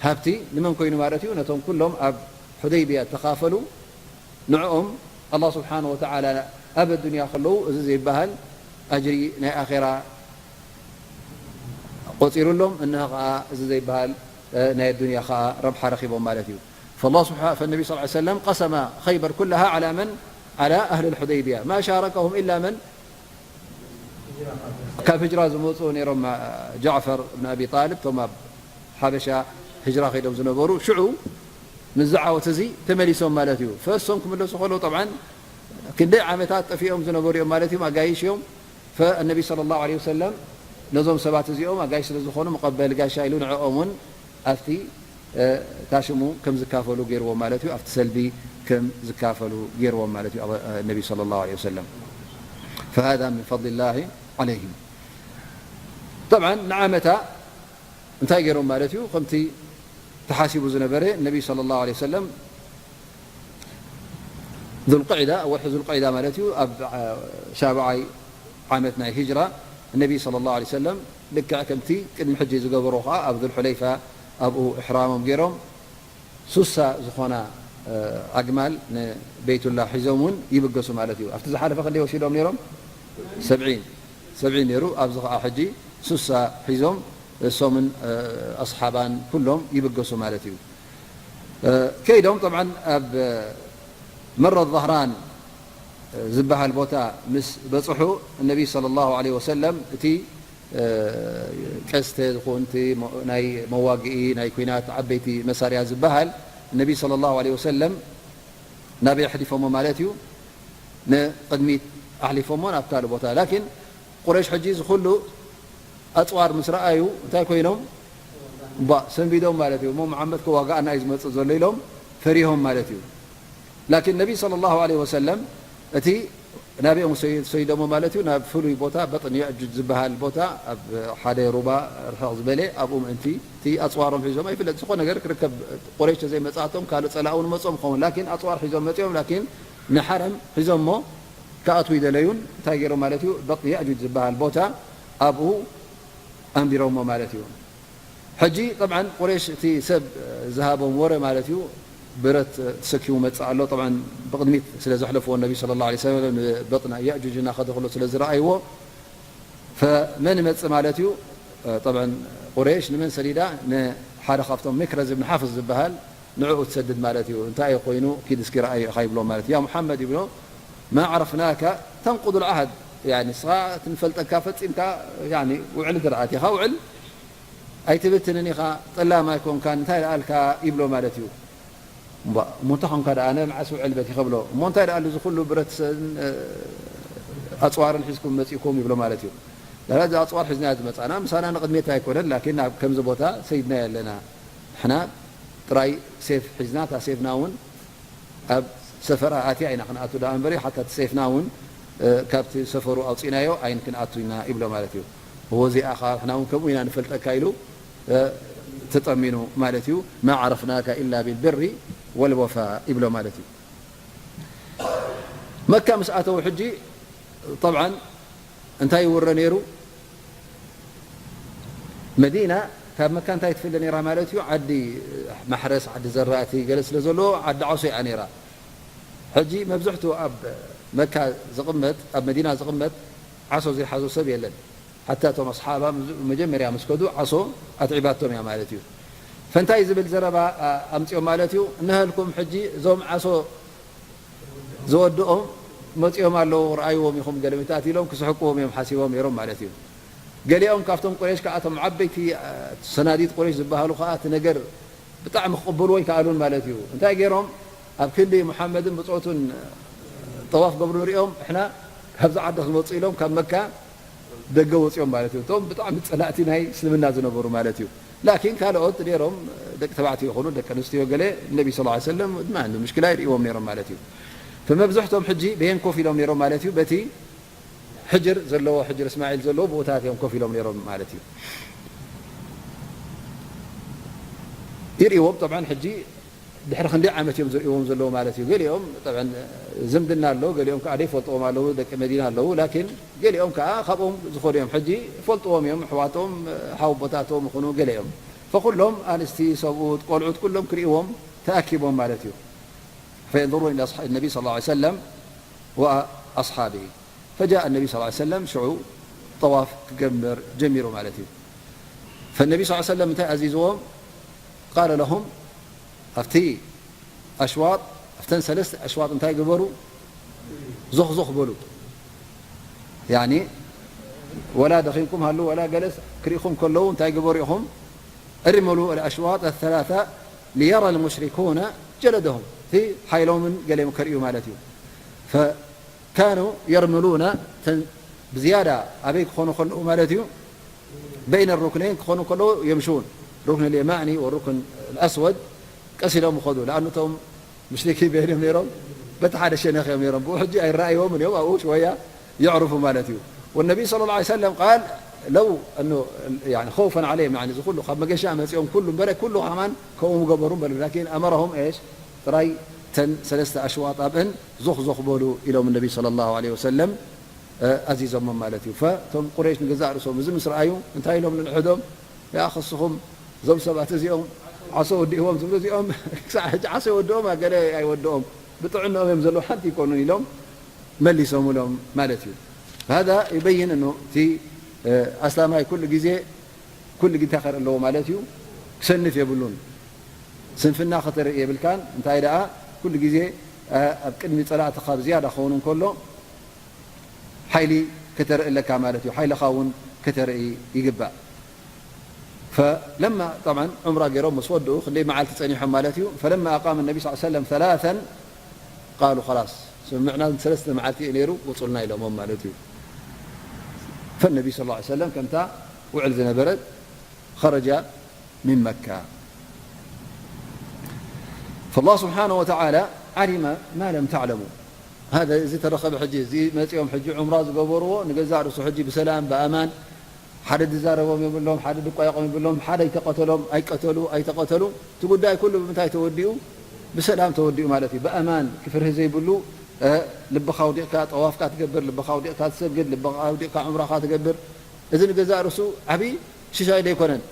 ሃብቲ ንመን ኮይኑ ማለት እዩ? ነቶም ኩሎም ኣብ ሑደይብያ እተኻፈሉ፣ ንዕኦም ኣላህ ስብሓነሁ ወተዓላ ኣብ ኣዱንያ ከለዉ እዚ ዘይበሃል ኣጅሪ ናይ ኣኼራ ቆጺሩሎም፣ እነሆ ኸኣ እዚ ዘይበሃል፣ እ፣ ናይ ኣዱንያ ኸኣ ረብሓ ረኺቦም ማለት እዩ። ፈላህ ስብሓ-፣ ፈነቢ ሰለላሁ ዐለይሂ ወሰለም ቀሰመ ኸይበር ኩለሃ ዓላ መን? ዓላ ኣህሊ ልሑደይብያ። ማ ሻረከሁም ኢላ መን? ካብ ህጅራ ዝመጹ ነይሮም፣ እ፣ ጃዕፈር እብን ኣቢ ጣልብ፣ እቶም ኣብ ሓበሻ ህጅራ ከይዶም ዝነበሩ፣ ሽዑ ምስዚ ዓወት እዚ ተመሊሶም ማለት እዩ። ፈእሶም ክምለሱ ከለዉ፣ ጠብዓን ክንደይ ዓመታት ጠፊኦም ዝነበሩ እዮም ማለት እዮም፣ ኣጋይሽ እዮም። ፈነቢ ሰለላሁ ዐለይሂ ወሰለም ነዞም ሰባት እዚኦም ኣጋይሽ ስለ ዝኾኑ፣ መቐበሊ ጋሻ ኢሉ ንዕኦም እውን ኣብቲ፣ እ፣ ታሽሙ ከም ዝካፈሉ ገይርዎም ማለት እዩ፣ ኣብቲ ሰልቢ ከም ዝካፈሉ ገይርዎም ማለት እዩ፣ እ፣ ነቢ ሰለላሁ ዐለይሂ ወሰለም። ፈሃዛ ሚን ፈድሊላሂ ዐለይሂም። ጠብዓን ንዓመታ እንታይ ገይሮም ማለት እዩ? ከምቲ ተሓሲቡ ዝነበረ፣ ነቢ ሰለላሁ ዐለይሂ ወሰለም ዙልቅዕዳ፣ ወርሒ ዙልቅዕዳ ማለት እዩ፣ ኣብ፣ አ፣ ሻብዓይ ዓመት ናይ ሂጅራ፣ ነቢ ሰለላሁ ዐለይሂ ወሰለም ልክዕ ከምቲ ቅድሚ ሕጂ ዝገበሮ ኸኣ ኣብ ዙልሑለይፋ ኣብኡ እሕራሞም ገይሮም፣ ሱሳ ዝኾና፣ እ፣ ኣግማል ንቤይቱላህ ሒዞም እውን ይብገሱ ማለት እዩ። ኣብቲ ዝሓለፈ ክንደይ ወሲዶም ነይሮም? ሰብዒን፣ ሰብዒን ነይሩ። ኣብዚ ኸኣ ሕጂ ሱሳ ሒዞም እሶምን፣ እ፣ ኣስሓባን ኩሎም ይብገሱ ማለት እዩ። እ፣ ከይዶም ጠብዓን ኣብ መረ ዛህራን ዝበሃል ቦታ ምስ በጽሑ፣ እነቢ ሰለላሁ ዐለይሂ ወሰለም እቲ፣ እ፣ ቀስተ ዝኹን እቲ መ-፣ ናይ መዋግኢ ናይ ኲናት ዓበይቲ መሳርያ ዝበሃል፣ እነቢ ሰለላሁ ዐለይሂ ወሰለም ናበይ ኣሕሊፎሞ ማለት እዩ? ንቕድሚት ኣሕሊፎሞ ናብ ካልእ ቦታ። ላኪን ቁረይሽ ሕጂ እዚ ኩሉ ኣጽዋር ምስ ረኣዩ እንታይ ኮይኖም? እባ ሰንቢዶም ማለት እዩ። እሞ መሓመድ ክዋጋኣና እዩ ዝመጽእ ዘሎ ኢሎም ፈሪሆም ማለት እዩ። ላኪን ነቢ ሰለላሁ ዐለይሂ ወሰለም እቲ ናብኦም ሰይ-፣ ሰይዶሞ ማለት እዩ፣ ናብ ፍሉይ ቦታ በጥን የእጁጅ ዝበሃል ቦታ ኣብ ሓደ ሩባ ርሕቕ ዝበለ ኣብኡ ምእንቲ እቲ ኣጽዋሮም ሒዞም ኣይፍለጥ ዝኾነ ነገር ክርከብ ቁረይሽ ተዘይመጽኣቶም ካልእ ጸላእ እውን መጾም ይኸውን። ላኪን ኣጽዋር ሒዞም መጺኦም፣ ላኪን ንሓረም ሒዞሞ ክኣትዉ ይደለዩን እንታይ ገይሮም ማለት እዩ፣ በጥን የእጁጅ ዝበሃል ቦታ ኣብኡ ኣንቢሮሞ ማለት እዩ። ሕጂ ጠብዓን ቁረይሽ እቲ ሰብ ዝሃቦም ወረ ማለት እዩ፣ ብረት ተሰኪሙ መጽእ ኣሎ። ጠብዓን ብቕድሚት ስለ ዘሕለፍዎ ነቢ ሰለላሁ ዐለይሂ ወሰለም ንበጥና ያእጁጅ እናኸደ ከሎ ስለ ዝረኣይዎ፣ ፈመን ይመጽእ ማለት እዩ። ጠብዓን ቁረይሽ ንመን ሰዲዳ? ንሓደ ካብቶም ሚክረዝ ብን ሓፍዝ ዝበሃል ንዕኡ ትሰድድ ማለት እዩ። እንታይ እዩ ኮይኑ? ኪድ እስኪ ረኣዮ ኢኻ ይብሎ ማለት እዩ። ያ ሙሓመድ ይብሎ፣ ማ ዓረፍናካ ተንቁዱ ልዓህድ፣ ያኒ፣ ንስኻ እቲ ንፈልጠካ ፈጺምካ፣ ያኒ፣ ውዕል እንተ ደኣ ኣቲኻ፣ ውዕል ኣይትብትንን ኢኻ፣ ጠላም ኣይኮንካን፣ እንታይ ደኣ ኣልካ ይብሎ ማለት እዩ። እምባ-፣ እሞ እንታይ ኾንካ ደኣ፣ ኣነ መዓስ ውዕል በቲኸ ብሎ። እሞ እንታይ ደኣ፣ እዚ ኩሉ ብረት፣ እ፣ ኣጽዋርን ሒዝኩም መጺእኩም ይብሎ ማለት እዩ። ዳላ፣ እዚ ኣጽዋር ሒዝና ዝመጻና፣ ምሳና ንቕድሚት ኣይኮነን፣ ላኪን ኣብ ከምዚ ቦታ ሰይድና የለና። ንሕና ጥራይ ሴፍ ሒዝና፣ እታ ሴፍና እውን ኣብ ሰፈራ ኣትያ ኢና ክንኣቱ ደኣ እምበሪ፣ ሓታ እቲ ሴፍና እውን፣ እ፣ ካብቲ ሰፈሩ ኣውጺእናዮ ኣይን ክንኣቱ ኢና ይብሎ ማለት እዩ። እወ፣ እዚኣ ኸዓ ንሕና እውን ከምኡ ኢና ንፈልጠካ ኢሉ፣ እ፣ ተጠሚኑ ማለት እዩ። "ማ ዓረፍናካ ኢላ ቢልብሪ ወልወፋ" ይብሎ ማለት እዩ። መካ ምስ ኣተዉ ሕጂ፣ ጠብዓን እንታይ ይውረ ነይሩ? መዲና ካብ መካ እንታይ ትፍለ ነይራ ማለት እዩ? ዓዲ ማሕረስ፣ ዓዲ ዘራእቲ ገለ ስለ ዘለዎ፣ ዓዲ ዓሶ እያ ነይራ። ሕጂ መብዝሕቱ ኣብ መካ ዝቕመጥ፣ ኣብ መዲና ዝቕመጥ ዓሶ ዘይሓዞ ሰብ የለን። ሓታ እቶም ኣስሓባ መጀመርያ ምስ ከዱ ዓሶ ኣትዒባቶም እያ ማለት እዩ። ፈንታይ ዝብል ዘረባ፣ ኣ-፣ ኣምጺኦም ማለት እዩ። እነሀልኩም ሕጂ እዞም ዓሶ ዝወድኦም መጺኦም ኣለዉ፣ ረኣይዎም ኢኹም ገለ ሚእታት ኢሎም ክስሕቅዎም እዮም ሓሲቦም ነይሮም ማለት እዩ። ገሊኦም ካብቶም ቁረይሽ ከኣ እቶም ዓበይቲ፣ ኣ፣ ሰናዲድ ቁረይሽ ዝበሃሉ ከኣ እቲ ነገር ብጣዕሚ ክቕበልዎ ኣይከኣሉን ማለት እዩ። እንታይ ገይሮም? ኣብ ክንዲ ሙሓመድን ብጾቱን ጠዋፍ ገብሩ ንሪኦም፣ እሕና ካብዚ ዓዲ ክመጹ ኢሎም ካብ መካ ደገ ወጺኦም ማለት እዩ። እቶም ብጣዕሚ ጸላእቲ ናይ እስልምና ዝነበሩ ማለት እዩ። ላኪን ካልኦት ነይሮም፣ ደቂ ተባዕትዮ ይኹኑ ደቂ ኣንስትዮ ገለ፣ ነቢ ሰለላሁ ዐለይሂ ወሰለም ድማ እንዲ ምሽክላ ይርእዎም ነይሮም ማለት እዩ። ፈመብዝሕቶም ሕጂ በየን ኮፍ ኢሎም ነይሮም ማለት እዩ? በቲ ሕጅር ዘለዎ፣ ሕጅር እስማዒል ዘለዎ ብኡታት እዮም ኮፍ ኢሎም ነይሮም ማለት እዩ። ይርእዎም፣ ጠብዓን ሕጂ ድሕሪ ክንደይ ዓመት እዮም ዝርእዎም ዘለዉ ማለት እዩ። ገሊኦም ጠብዓን ዝምድና ኣሎ፣ ገሊኦም ከዓ ዘይፈልጥዎም ኣለዉ፣ ደቂ መዲና ኣለዉ። ላኪን ገሊኦም ከዓ ካብኦም ዝኾኑ እዮም። ሕጂ ይፈልጥዎም እዮም፣ ኣሕዋቶም፣ ሓወቦታቶም ይኹኑ ገሊኦም። ፈኩሎም ኣንስቲ፣ ሰብኡት፣ ቆልዑት ኩሎም ክርእይዎም ተኣኪቦም ማለት እዩ። ፈየንظሩን ኢላ ኣስሓ-፣ ነቢ ሰለላሁ ዐለይሂ ወሰለም ወኣስሓቢሂ። ፈጃእ ነቢ ሰለላሁ ዐለይሂ ወሰለም ሽዑ ጠዋፍ ክገብር ጀሚሩ ማለት እዩ። ፈነቢ ሰለላሁ ዐለይሂ ወሰለም እንታይ ኣዚዝዎም? ቃለ ለሁም፣ ኣብቲ ኣሽዋጥ፣ ኣብተን ሰለስተ ኣሽዋጥ እንታይ ግበሩ? ዞኽ ዞኽ በሉ። ያኒ፣ ወላ ደኺምኩም ሃሉ፣ ወላ ገለስ ክሪእኹም ከለዉ እንታይ ግበሩ ኢኹም? ارملوا الأشواط الثلاثة ليرى المشركون جلدهم። እቲ ሓይሎምን ገሌም ከርእዩ ማለት እዩ። ፈካኑ የርምሉና፣ ተን-፣ ብዝያዳ ኣበይ ክኾኑ ከለዉ ማለት እዩ? በይነ ሩክነይን ክኾኑ ከለዉ የምሹን። ሩክን ልየማኒ ወሩክን ልኣስወድ ቀስ ኢሎም ይኸዱ። ለኣኑ እቶም ሙሽሪኪን በይኖም ነይሮም፣ በቲ ሓደ ሸነኽ እዮም ነይሮም። ብኡ ሕጂ ኣይረኣይዎምን እዮም፣ ኣብኡ ሽወያ የዕርፉ ማለት እዩ። ወነቢ ሰለላሁ ዐለይሂ ወሰለም ቃል ለው እኑ፣ ያኒ፣ ኸውፈን ዐለይሂም፣ ያኒ፣ እዚ ኩሉ ካብ መገሻ መጺኦም ኩሉ እምበረ፣ ኩሉ ከማን ከምኡ ምገበሩ በሉ። ላኪን ኣመረሁም ኤሽ፣ ጥራይ ተን ሰለስተ ኣሽዋጥ ኣብእን ዞኽ ዞኽ በሉ ኢሎም ነቢ ሰለላሁ ዐለይሂ ወሰለም፣ እ፣ ኣዚዞሞም ማለት እዩ። ፈቶም ቁረይሽ ንገዛእ ርእሶም እዚ ምስ ረኣዩ እንታይ ኢሎም ንንሕዶም? ያ ክስኹም እዞም ሰባት እዚኦም ዓሶ ወዲእዎም ዝብሉ እዚኦም ክሳዕ ሕጂ ዓሶ ይወድኦም፣ ገለ ኣይወድኦም፣ ብጥዕንኦም እዮም ዘለዉ፣ ሓንቲ ይኮኑን ኢሎም መሊሶምሎም ማለት እዩ። هذا يبين أنه እቲ፣ እ፣ ኣስላማይ ኩሉ ግዜ፣ ኩሉ ግዜ እንታይ ከርኢ ኣለዎ ማለት እዩ? ክሰንፍ የብሉን። ስንፍና ከተርኢ የብልካን። እንታይ ደኣ ኩሉ ግዜ፣ እ፣ ኣብ ቅድሚ ጸላእትኻ ብዝያዳ ክኸውን እንከሎ ሓይሊ ከተርኢ ኣለካ ማለት እዩ። ሓይልኻ እውን ከተርኢ ይግባእ። ፈለማ፣ ጠብዓን፣ ዑምራ ገይሮም ምስ ወድኡ ክንደይ መዓልቲ ጸኒሖም ማለት እዩ። ፈለማ ኣቃመ ነቢ ሰለላሁ ዐለይሂ ወሰለም ሰላሰን ቃሉ ኸላስ፣ ስምምዕና ሰለስተ መዓልቲ እዩ ነይሩ፣ ውጹልና ኢሎሞም ማለት እዩ። ፈነቢ ሰለላሁ ዐለይሂ ወሰለም ከምታ ውዕል ዝነበረት ኸረጃ ሚን መካ። ፈላህ ስብሓነሁ ወተዓላ ዓሊመ ማ ለም ተዕለሙ። ሃደ፣ እዚ ተረኸበ ሕጂ፣ እዚ መጺኦም ሕጂ ዑምራ ዝገበርዎ ንገዛእ ርእሱ ሕጂ ብሰላም ብኣማን፣ ሓደ ድዛረቦም የብሎም፣ ሓደ ድቋየቖም የብሎም፣ ሓደ ኣይተቐተሎም፣ ኣይቀተሉ፣ ኣይተቐተሉ። እቲ ጉዳይ ኩሉ ብምንታይ ተወዲኡ? ብሰላም ተወዲኡ ማለት እዩ። ብኣማን፣ ክፍርሂ ዘይብሉ፣ እ፣ ልብኻ ኣውዲቕካ ጠዋፍካ ትገብር፣ ልብኻ ኣውዲቕካ ትሰግድ፣ ልብኻ ኣውዲቕካ ዑምራኻ ትገብር። እዚ ንገዛእ ርእሱ ዓብዪ ሽሻይ ዶ ኣይኮነን?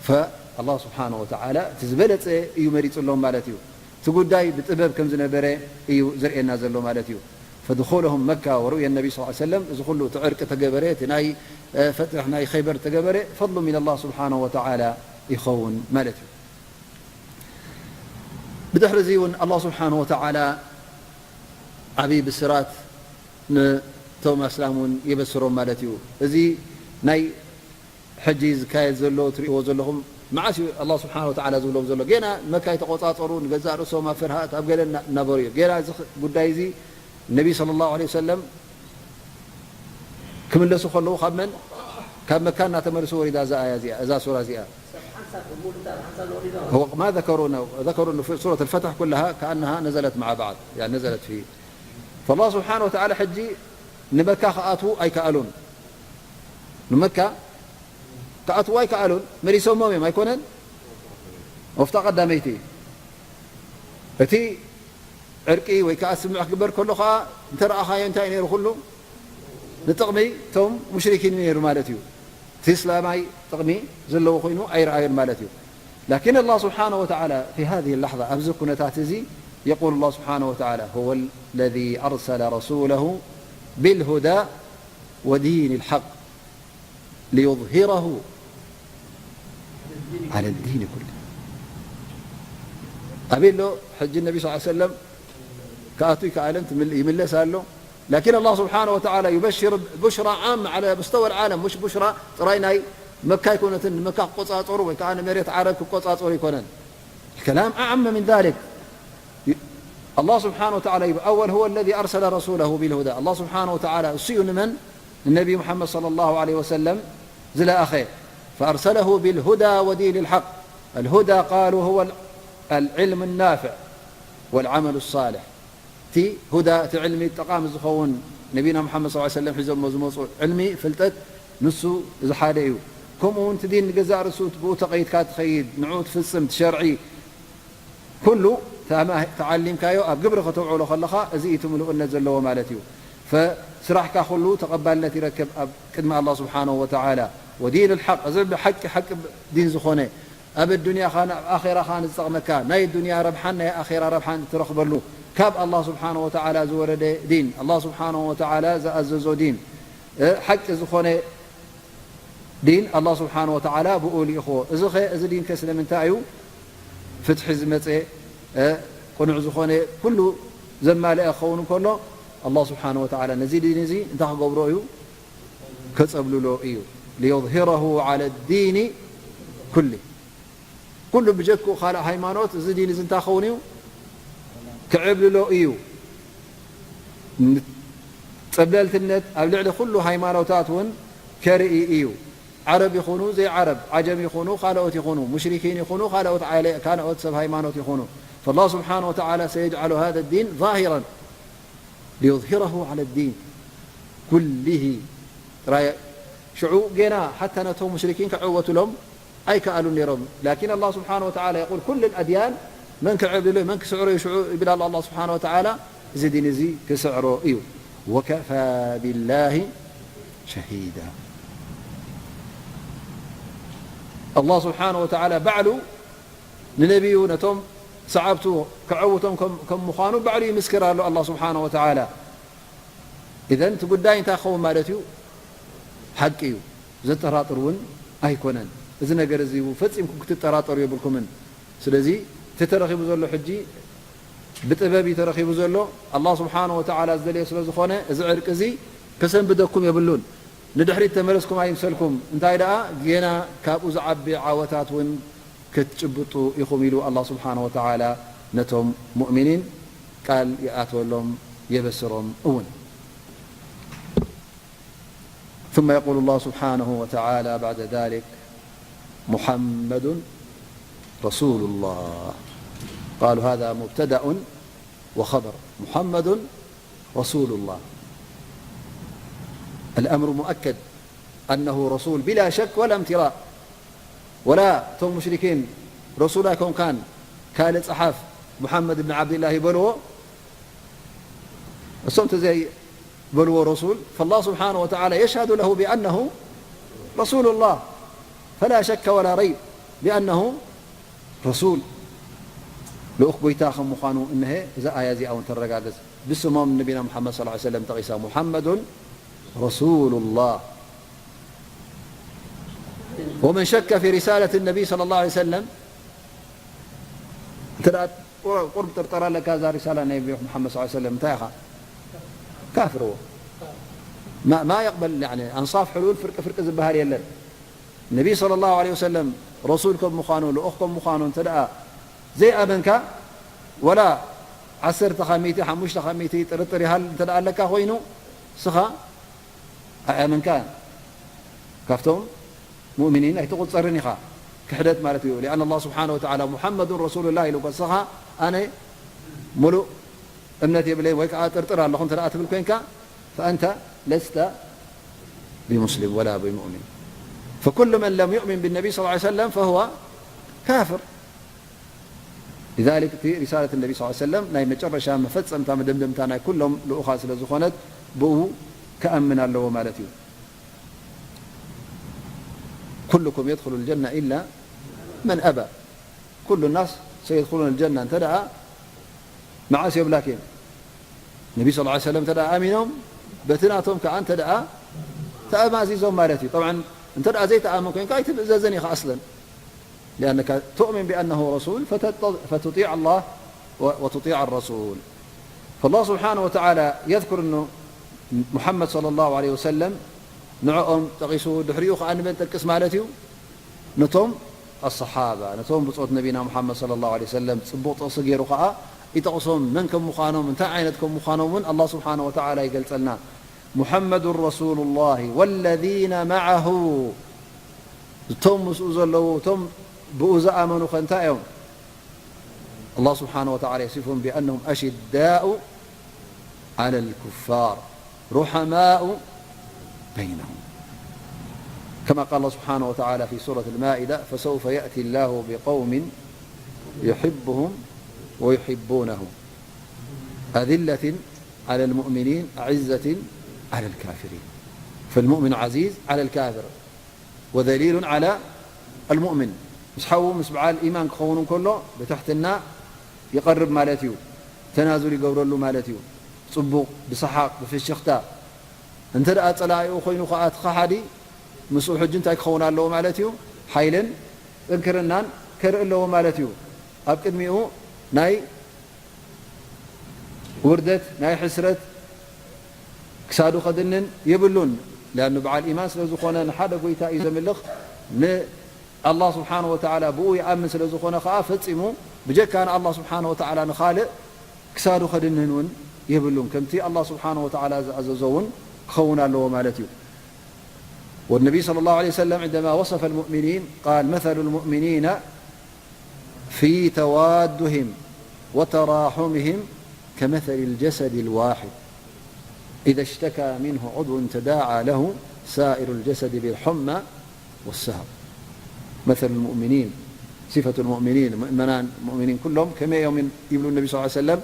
ፈኣላህ ስብሓነሁ ወተዓላ እቲ ዝበለጸ እዩ መሪጹሎም ማለት እዩ። እቲ ጉዳይ ብጥበብ ከም ዝነበረ እዩ ዘርእየና ዘሎ ማለት እዩ። ፈድኹለሁም መካ ወሩእየ ነቢ ስ ሰለም፣ እዚ ኩሉ እቲ ዕርቂ ተገበረ፣ እቲ ናይ፣ እ፣ ፈትሕ ናይ ኸይበር ተገበረ፣ ፈድሉ ሚነላህ ስብሓነሁ ወተዓላ ይኸውን ማለት እዩ። ብድሕሪ እዚ እውን ኣላህ ስብሓነሁ ወተዓላ ዓብዪ ብስራት ን-፣ ነቶም ኣስላም እውን የበስሮም ማለት እዩ። እዚ ናይ ሕጂ ዝካየድ ዘሎ ትርእይዎ ዘለኹም መዓስ እዩ ኣላህ ስብሓነ ወተዓላ ዝብሎም ዘሎ? ጌና መካ ይተቖጻጸሩ፣ ንገዛእ ርእሶም ኣብ ፍርሃት ኣብ ገለ እና-፣ እናበሩ እዮም። ጌና እዚ ኽ-፣ ጉዳይ እዚ ነቢ ሰለላሁ ዐለይሂ ወሰለም ክምለሱ ከለዉ ካብ መን? ካብ መካ እናተመልሱ ወሪዳ እዛ ኣያ እዚኣ፣ እዛ ሱራ እዚኣ። وما ذكروا ذكروا في سورة الفتح كلها كأنها نزلت مع بعض، يعني نزلت في فالله سبحانه وتعالى ሕጂ ንመካ ክኣትዉ ኣይከኣሉን። ንመካ ክኣትዉ ኣይከኣሉን። መሊሶሞም እዮም ኣይኮነን? ወፍታ ቀዳመይቲ እቲ ዕርቂ ወይ ከኣ ስምምዕ ክግበር ከሎ ከኣ እንተ ረኣኻዮ እንታይ እዩ ነይሩ? ኩሉ ንጥቕሚ እቶም ሙሽሪኪን እዩ ነይሩ ማለት እዩ። እቲ እስላማይ ጥቕሚ ዘለዎ ኮይኑ ኣይረኣዮን ማለት እዩ። لكن الله سبحانه وتعالى في هذه اللحظة ኣብዚ ኩነታት እዚ يقول الله سبحانه وتعالى هو الذي أرسل رسوله بالهدى ودين الحق ليظهره على الدين كله. ኣበይ ኣሎ ሕጂ ነቢ ስ ሰለም ክኣቱ ይከኣልን ትምል-፣ ይምለስ ኣሎ። لكن الله سبحانه وتعالى يبشر بشرى عامة على مستوى العالم، مش بشرى ጥራይ ናይ መካ ኣይኮነትን፣ ንመካ ክቆጻጸሩ ወይ ከኣ ንመሬት ዓረብ ክቆጻጸሩ ኣይኮነን። الكلام أعم من ذلك. الله سبحانه وتعالى يقول، أول هو الذي أرسل رسوله بالهدى. الله سبحانه وتعالى እሱ እዩ ንመን ንነቢ ሙሓመድ صلى الله عليه وسلم ዝለኣኸ። فأرسله بالهدى ودين الحق. الهدى قالوا هو العلم النافع والعمل الصالح. እቲ ሁዳ፣ እቲ ዕልሚ ጠቓሚ ዝኸውን ነቢና ሙሓመድ صلى الله عليه وسلم ሒዞሞ ዝመፁ ዕልሚ፣ ፍልጠት፣ ንሱ እዚ ሓደ እዩ። ከምኡ እውን እቲ ዲን ንገዛእ ርእሱ ብኡ ተቐይድካ ትኸይድ፣ ንዕኡ ትፍፅም፣ እቲ ሸርዒ ኩሉ ተማ-፣ ተዓሊምካዮ ኣብ ግብሪ ከተውዕሎ ከለኻ፣ እዚ እዩ እቲ ምሉእነት ዘለዎ ማለት እዩ። ፈስራሕካ ኩሉ ተቐባልነት ይረክብ ኣብ ቅድሚ ኣላህ ስብሓነሁ ወተዓላ። ወዲን ልሓቅ፣ እዚ ብሓቂ ሓቂ ዲን ዝኾነ፣ ኣብ ኣዱንያኻን ኣብ ኣኼራኻን ዝጠቕመካ፣ ናይ ኣዱንያ ረብሓን ናይ ኣኼራ ረብሓን እትረኽበሉ፣ ካብ ኣላህ ስብሓነሁ ወተዓላ ዝወረደ ዲን፣ ኣላህ ስብሓነሁ ወተዓላ ዝኣዘዞ ዲን፣ እ፣ ሓቂ ዝኾነ ዲን ኣላህ ስብሓነሁ ወተዓላ ብኡ ልኢኽዎ። እዚ ኸ፣ እዚ ዲን ከ ስለምንታይ እዩ ፍትሒ ዝመፀ፣ እ፣ ቅኑዕ ዝኾነ ኩሉ ዘማልአ ክኸውን እንከሎ፣ ኣላህ ስብሓነሁ ወተዓላ ነዚ ዲን እዚ እንታይ ክገብሮ እዩ? ከጸብልሎ እዩ። ሊዩዝሂረሁ ዓለ ዲኒ ኩሊ። ኩሉ ብጀክኡ ካልእ ሃይማኖት እዚ ዲን እዚ እንታይ ክኸውን እዩ? ክዕብልሎ እዩ። ጸብለልትነት ኣብ ልዕሊ ኩሉ ሃይማኖታት እውን ከርኢ እዩ። ዓረብ ይኹኑ ዘይዓረብ፣ ዓጀም ይኹኑ ካልኦት ይኹኑ፣ ሙሽሪኪን ይኹኑ ካልኦት ዓለ-፣ ካልኦት ሰብ ሃይማኖት ይኹኑ፣ ፈላህ ስብሓነሁ ወተዓላ ሰየጅዓሉ ሃዘ ዲን ዛሂረን ሊዩዝሂረሁ ዓለ ዲን ኩሊሂ ጥራይ። ሽዑ ጌና ሓታ ነቶም ሙሽሪኪን ክዕወቱሎም ኣይከኣሉን ነይሮም። ላኪን ኣላህ ስብሓነሁ ወተዓላ የቁል፣ ኩል ኣድያን መን ክዕብልሎ፣ መን ክስዕሮ እዩ ሽዑ ይብል ኣሎ ኣላህ ስብሓነሁ ወተዓላ። እዚ ዲን እዚ ክስዕሮ እዩ። ወከፋ ቢላሂ ሸሂዳ። ኣላህ ስብሓነሁ ወተዓላ ባዕሉ ንነቢዩ ነቶም ሰዓብቱ ከዐውቶም ከም፣ ከም ምዃኑ ባዕሉ ይምስክር ኣሎ ኣላህ ስብሓነሁ ወተዓላ። ኢዘን እቲ ጉዳይ እንታይ ክኸውን ማለት እዩ? ሓቂ እዩ። ዘጠራጥር እውን ኣይኮነን። እዚ ነገር እዚ ፈጺምኩም ክትጠራጠሩ የብልኩምን። ስለዚ እቲ ተረኺቡ ዘሎ ሕጂ ብጥበብ እዩ ተረኺቡ ዘሎ። ኣላህ ስብሓነሁ ወተዓላ ዝደለዮ ስለ ዝኾነ እዚ ዕርቂ እዚ ከሰንብደኩም የብሉን። ንድሕሪት ተመለስኩም ኣይምሰልኩም። እንታይ ደኣ ጌና ካብኡ ዝዓቢ ዓወታት እውን ክትጭብጡ ኢኹም ኢሉ ኣላህ ስብሓነሁ ወተዓላ ነቶም ሙእሚኒን ቃል ይኣትወሎም የበስሮም እውን። ثم يقول الله سبحانه وتعالى بعد ذلك: محمد رسول الله. قالوا: هذا مبتدأ وخبر. محمد رسول الله. الأمر مؤكد أنه رسول بلا شك ولا امتراء. ولا እቶም ሙሽሪኪን ረሱል ኣይኮንካን ካልእ ጸሓፍ ሙሓመድ ብን ዓብድላህ ይበልዎ። እሶም ተዘይበልዎ ረሱል፣ فالله سبحانه وتعالى يشهد له بأنه رسول الله، فلا شك ولا ريب بأنه رسول، ልኡኽ ጎይታ ከም ምዃኑ እነሀ እዛ ኣያ እዚኣ እውን ተረጋግጽ። ብስሞም ነቢና ሙሓመድ ሰለላሁ ዐለይሂ ወሰለም ጠቒሳ፣ محمد رسول الله. ومن شك في رسالة النبي صلى الله عليه وسلم، እንተ ደኣ ቁር-፣ ቁሩብ ጥርጠራ ኣለካ እዛ ሪሳላ ናይ ነቢ ሙሓመድ ሰለላሁ ዐለይሂ ወሰለም፣ እንታይ ኢኻ? ካፍርዎ። ማ የቅበል ኣንሳፍ ሕሉል ፍርቂ ፍርቂ ዝበሃል የለን። ነቢ صلى الله عليه وسلم ረሱል ከም ምዃኑ ልኡኽ ከም ምዃኑ እንተ ደኣ ዘይኣመንካ ወላ ዓሰርተ ካብ ሚእቲ ሓሙሽተ ካብ ሚእቲ ጥርጥር ይሃል እንተ ደኣ ኣለካ ኮይኑ ስኻ ኣይኣመንካን። ካብቶም ሙእሚኒን ኣይትቑጸርን ኢኻ። ክሕደት ማለት እዩ። لأن الله سبحانه وتعالى محمد رسول الله ኢሉ ንስኻ ኣነ ሙሉእ እምነት የብለይን ወይ ከዓ ጥርጥር ኣለኹ እንተ ደኣ ትብል ኮይንካ فأنت لست بمسلم ولا بمؤمن. فكل من لم يؤمن بالنبي صلى الله عليه وسلم فهو كافر. لذلك እቲ رسالة النبي صلى الله عليه وسلم ናይ መጨረሻ መፈጸምታ መደምደምታ ናይ ኩሎም ልኡኻት ስለ ዝኾነት ብኡ ክኣምን ኣለዎ ማለት እዩ። كلكم يدخل الجنة إلا من أبى. ኩሉ ናስ ሰየድኹሉን ጀና እንተ ደኣ መዓስ የብላክ እዮም። ነቢ ስ ሰለም እንተ ደኣ ኣሚኖም በቲ ናቶም ከዓ እንተ ደኣ ተኣማዚዞም ማለት እዩ። ጠብዓን እንተ ደኣ ዘይተኣምን ኮይንካ ኣይትምእዘዝን ኢኻ ኣስለን። ሊኣነካ ትእምን ብኣነሁ ረሱል ፈተጢዕ ኣላህ ወ-፣ ወቱጢዕ ኣረሱል። ፈላህ ስብሓነ ወተዓላ የዝኩር እኑ ሙሓመድ ሰለላሁ ዐለይሂ ወሰለም ንዕኦም ጠቒሱ ድሕሪኡ ከዓ ንመን ጠቅስ ማለት እዩ? ነቶም ኣሰሓባ፣ ነቶም ብጾት ነቢና ሙሓመድ ሰለላሁ ዐለይሂ ወሰለም ጽቡቕ ጥቕሲ ገይሩ ኸኣ ይጠቕሶም። መን ከም ምዃኖም፣ እንታይ ዓይነት ከም ምዃኖም እውን ኣላህ ስብሓነሁ ወተዓላ ይገልጸልና። ሙሐመዱን ረሱሉላሂ ወለዚነ መዐሁ፣ እቶም ምስኡ ዘለዉ፣ እቶም ብኡ ዝኣመኑ ኸ እንታይ እዮም? ኣላህ ስብሓነሁ ወተዓላ የሲፎም ቢኣነሁም ኣሽዳኡ ዐለል ኩፋር ሩሐማኡ በይነሁም። ከማ ቃለ ኣላህ ስብሓነሁ ወተዓላ ፊ ሱረት ኣልማኢዳ፣ ፈሰውፈ የእቲ ላሁ ቢቀውሚን ዩሕቡሁም ወዩሕቡነሁ፣ ኣዚለትን ዐለል ሙእሚኒን፣ ኣዕዘትን ዐለል ካፊሪን። ፈልሙእሚን ዐዚዝ ዐለል ካፍር። ወዘሊሉን ዐላ ኣልሙእሚን፣ ምስ ሓዉ ምስ በዓል ኢማን ክኸውን እንከሎ ብትሕትና ይቐርብ ማለት እዩ። ተናዙል ይገብረሉ ማለት እዩ። ጽቡቕ፣ ብሰሓቕ፣ ብፍሽኽታ። እንተ ደኣ ጸላኢኡ ኮይኑ ከኣ እቲ ከሓዲ ምስኡ ሕጂ እንታይ ክኸውን ኣለዎ ማለት እዩ? ሓይልን ጥንክርናን ከርኢ ኣለዎ ማለት እዩ። ኣብ ቅድሚኡ ናይ ውርደት፣ ናይ ሕስረት ክሳዱ ከድንን የብሉን። ሊኣኑ በዓል ኢማን ስለ ዝኾነ ንሓደ ጎይታ እዩ ዘምልኽ። ንኣላህ ስብሓነ ወተዓላ ብኡ ይኣምን ስለ ዝኾነ ኸዓ ፈጺሙ ብጀካ ንኣላህ ስብሓነ ወተዓላ ንኻልእ ክሳዱ ከድንን እውን የብሉን። ከምቲ ኣላህ ስብሓነ ወተዓላ ዝኣዘዞ እውን ክኸውን ኣለዎ ማለት እዩ። والنبي صلى الله عليه وسلم عندما وصف المؤمنين قال: مثل المؤمنين في توادهم وتراحمهم كمثل الجسد الواحد إذا اشتكى منه عضو تداعى له سائر الجسد بالحمى والسهر. مثل المؤمنين، صفة المؤمنين، ምእመናን ሙእሚኒን ኩሎም ከመይ እዮም ይብሉ ነቢ ስ ሰለም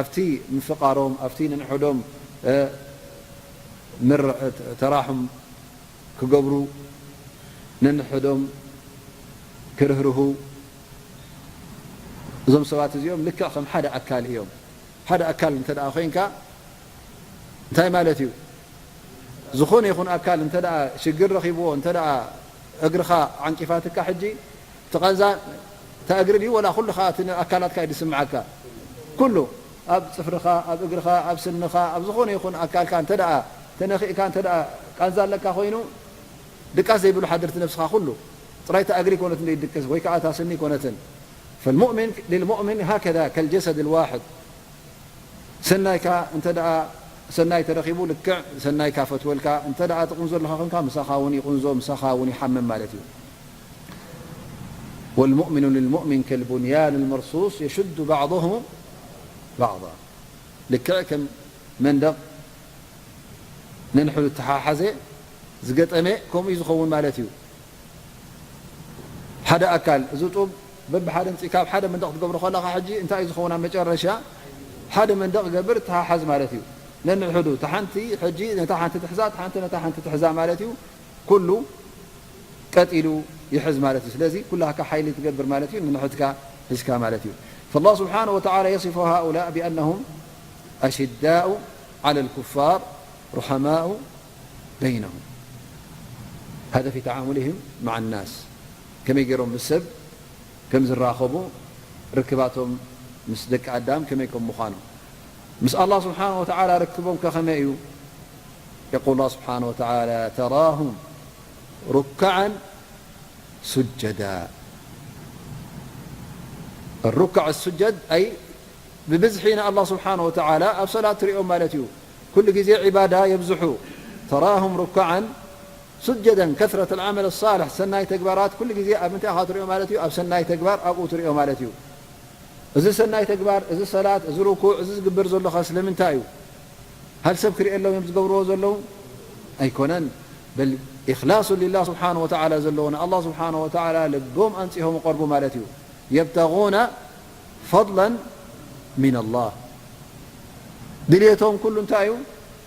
ኣብቲ ምፍቃሮም ኣብቲ ንንሕዶም ምር-፣ ተራሑም ክገብሩ፣ ነንሕዶም ክርህርሁ፣ እዞም ሰባት እዚኦም ልክዕ ከም ሓደ ኣካል እዮም። ሓደ ኣካል እንተ ደኣ ኮይንካ እንታይ ማለት እዩ? ዝኾነ ይኹን ኣካል እንተ ደኣ ሽግር ረኺብዎ፣ እንተ ደኣ እግርኻ ዓንቂፋትካ ሕጂ፣ እቲ ቃንዛ እታ እግሪ ድዩ ወላ ኩልኻ እቲ ኣካላትካ እዩ ዝስምዓካ? ኩሉ፣ ኣብ ጽፍርኻ፣ ኣብ እግርኻ፣ ኣብ ስንኻ፣ ኣብ ዝኾነ ይኹን ኣካልካ እንተ ደኣ ተነኺእካ፣ እንተ ደኣ ቃንዛ ኣለካ ኮይኑ፣ ድቃስ ዘይብሉ ሓድርቲ ነብስኻ ኩሉ፣ ጥራይ እታ እግሪ ኮነት እንደ ይድቅስ ወይ ከኣ እታ ስኒ ኮነትን። ፈልሙእሚን ሊልሙእሚን ሃከዛ ከልጀሰድ ልዋሕድ። ሰናይካ እንተ ደኣ ሰናይ ተረኺቡ ልክዕ ሰናይካ ፈትወልካ፣ እንተ ደኣ ትቕንዞ ኣለኻ ኮንካ ምሳኻ እውን ይቕንዞ፣ ምሳኻ እውን ይሓምም ማለት እዩ። ወልሙእሚኑ ልልሙእሚን ከልቡንያን ልመርሱስ የሽዱ ባዕضሁ ባዕض። ልክዕ ከም መንደቕ ነንሕዱ ተሓሓዘ ዝገጠመ ከምኡ እዩ ዝኸውን ማለት እዩ። ሓደ ኣካል እዚ ጡብ በብሓደ ምጽእ ካብ ሓደ መንደቕ ትገብሮ ከለኻ ሕጂ እንታይ እዩ ዝኸውን? ኣብ መጨረሻ ሓደ መንደቕ ይገብር፣ ተሓሓዝ ማለት እዩ። ነንሕዱ እታ ሓንቲ ሕጂ ነታ ሓንቲ ትሕዛ፣ እታ ሓንቲ ነታ ሓንቲ ትሕዛ ማለት እዩ። ኩሉ ቀጥ ኢሉ ይሕዝ ማለት እዩ። ስለዚ ኩላህካ ሓይሊ ትገብር ማለት እዩ፣ ንንሕድካ ሒዝካ ማለት እዩ። فالله سبحانه وتعالى يصف هؤلاء بأنهم أشداء على الكفار رحماء بينهم. هذا في تعاملهم مع الناس. ከመይ ገይሮም ምስ ሰብ ከም ዝራኸቡ፣ ርክባቶም ምስ ደቂ ኣዳም ከመይ ከም ምዃኑ። ምስ ኣላህ ስብሓነሁ ወተዓላ ርክቦም ከ ከመይ እዩ? يقول الله سبحانه وتعالى: تراهم ركعا سجدا. الركع السجد أي ብብዝሒ ንኣላህ ስብሓነ ወተዓላ ኣብ ሰላት ትሪኦም ማለት እዩ። ኩሉ ግዜ ዒባዳ የብዝሑ። تراهم ركعا سجدا، كثرة العمل الصالح፣ ሰናይ ተግባራት ኩሉ ግዜ ኣብ ምንታይ ኢኻ ትሪኦ ማለት እዩ? ኣብ ሰናይ ተግባር ኣብኡ ትሪኦ ማለት እዩ። እዚ ሰናይ ተግባር፣ እዚ ሰላት፣ እዚ ርኩዕ፣ እዚ ዝግበር ዘሎ ኸ ስለምንታይ እዩ? ሃል ሰብ ክርእየሎም እዮም ዝገብርዎ ዘለዉ? ኣይኮነን። በል ኢኽላሱ ሊላህ ስብሓነ ወተዓላ ዘለዎ፣ ንኣላህ ስብሓነ ወተዓላ ልቦም ኣንጺሆም ይቐርቡ ማለት እዩ። يبتغون فضلا من الله። ድልየቶም ኩሉ እንታይ እዩ?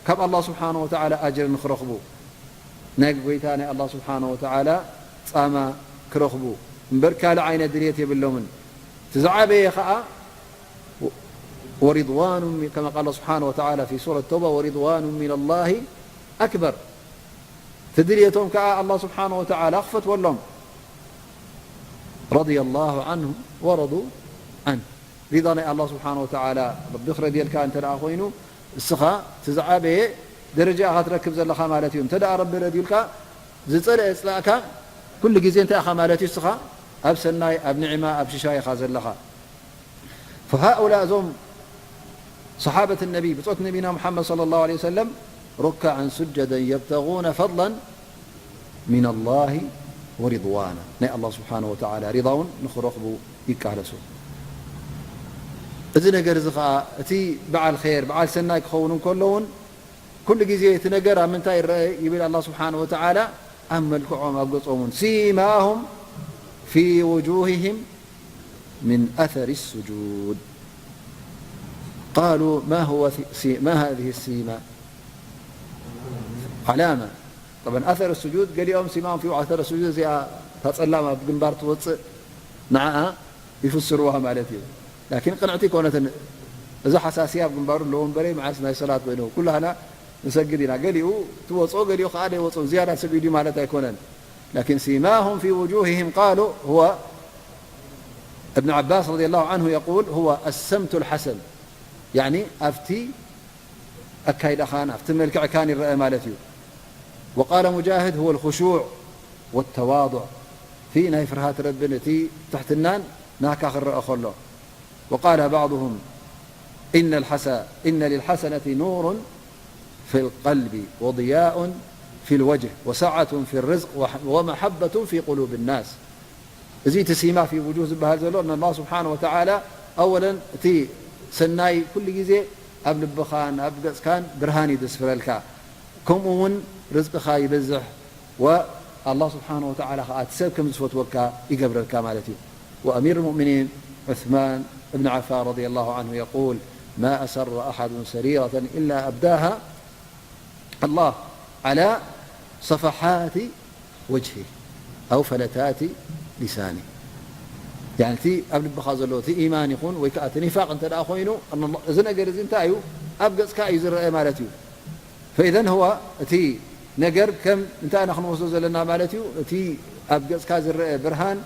ካብ ኣላህ ስብሓነ ወተዓላ ኣጅሪ ንኽረኽቡ፣ ናይ ጎይታ ናይ ኣላህ ስብሓነ ወተዓላ ጻማ ክረኽቡ እምበር ካልእ ዓይነት ድልየት የብሎምን። እቲ ዝዓበየ ኸኣ ورضوان من، كما قال الله سبحانه وتعالى في سورة التوبة: ورضوان من الله أكبر። እቲ ድልየቶም ከኣ ኣላህ ስብሓነ ወተዓላ ክፈትወሎም። رضي الله عنهم ورضوا عنه። ሪዳ ናይ ኣላህ ስብሓነ ወተዓላ፣ ረቢ ክረድየልካ እንተ ደኣ ኮይኑ፣ እስኻ እቲ ዝዓበየ ደረጃ ኢኻ ትረክብ ዘለኻ ማለት እዩ። እንተ ደኣ ረቢ ረድዩልካ፣ ዝጸልአ የጽላእካ፣ ኩሉ ግዜ እንታይ ኢኻ ማለት እዩ? እስኻ ኣብ ሰናይ፣ ኣብ ኒዕማ፣ ኣብ ሽሻይ ኢኻ ዘለኻ። فهؤلاء እዞም ሰሓበት ነቢ፣ ብጾት ነቢና ሙሓመድ ሰለላሁ ዐለይሂ ወሰለም፣ ركعا سجدا يبتغون فضلا من الله ورضوانا، ናይ ኣላህ ስብሓነ ወተዓላ ሪዳውን ንኽረኽቡ ይቃለሱ። እዚ ነገር እዚ ኸኣ እቲ በዓል ኸይር፣ በዓል ሰናይ ክኸውን እንከሎ እውን ኩሉ ግዜ እቲ ነገር ኣብ ምንታይ ይረአ ይብል ኣላህ ስብሓነ ወተዓላ? ኣብ መልክዖም፣ ኣብ ገጾም እውን። سيماهم في وجوههم من أثر السجود. قالوا ما هو ث-، سي-، ما هذه السيما؟ علامة. طبعا أثر السجود، ገሊኦም ሲማም ፊ ኣተር ስጁድ፣ እዚኣ እታ ጸላም ኣብ ግንባር ትወጽእ ንዓኣ ይፍስርዋ ማለት እዩ። ላኪን ቅንዕቲ ኣይኮነትን። እዛ ሓሳስያ ኣብ ግንባሩ ኣለዎ እምበረይ መዓስ ናይ ሰላት ኮይኑ ኩላህና ንሰግድ ኢና። ገሊኡ ትወጾ፣ ገሊኡ ከኣ ደይወጾ፣ ዝያዳ ሰጊዱ ማለት ኣይኮነን። ላኪን سيماهم في وجوههم قالوا هو، ابن عباس رضي الله عنه يقول: هو السمت الحسن، ያኒ ኣብቲ ኣካይዳኻን ኣብቲ መልክዕካን ይረአ ማለት እዩ። وقال مجاهد: هو الخشوع والتواضع، እቲ ናይ ፍርሃት ረብን እቲ ትሕትናን ናካ ክረአ ከሎ። وقال بعضهم: إن الحس-، إن للحسنة نور في القلب وضياء في الوجه وسعة في الرزق وح-، ومحبة في قلوب الناس. እዚ እቲ ሲማ ፊ ውጁህ ዝበሃል ዘሎ፣ ንኣላህ ስብሓነ ወተዓላ ኣወለን እቲ ሰናይ ኩሉ ግዜ ኣብ ልብኻን ኣብ ገጽካን ብርሃን እዩ ዘስፍረልካ። ከምኡ እውን ርዝቅኻ ይበዝሕ፣ ወኣላህ ስብሓነ ወተዓላ ኸዓ እቲ ሰብ ከም ዝፈትወካ ይገብረልካ ማለት እዩ። وأمير المؤمنين عثمان بن عفان رضي الله عنه يقول: ما أسر أحد سريرة إلا أبداها الله على صفحات وجهه أو فلتات لسانه. يعني እቲ ኣብ ልብኻ ዘሎ እቲ ኢማን ይኹን ወይ ከዓ እቲ ኒፋቅ እንተ ደኣ ኮይኑ፣ እዚ ነገር እዚ እንታይ እዩ? ኣብ ገጽካ እዩ ዝረአ ማለት እዩ። فإذا هو እቲ ነገር ከም እንታይ ኢና ክንወስዶ ዘለና ማለት እዩ? እቲ ኣብ ገጽካ ዝረአ ብርሃን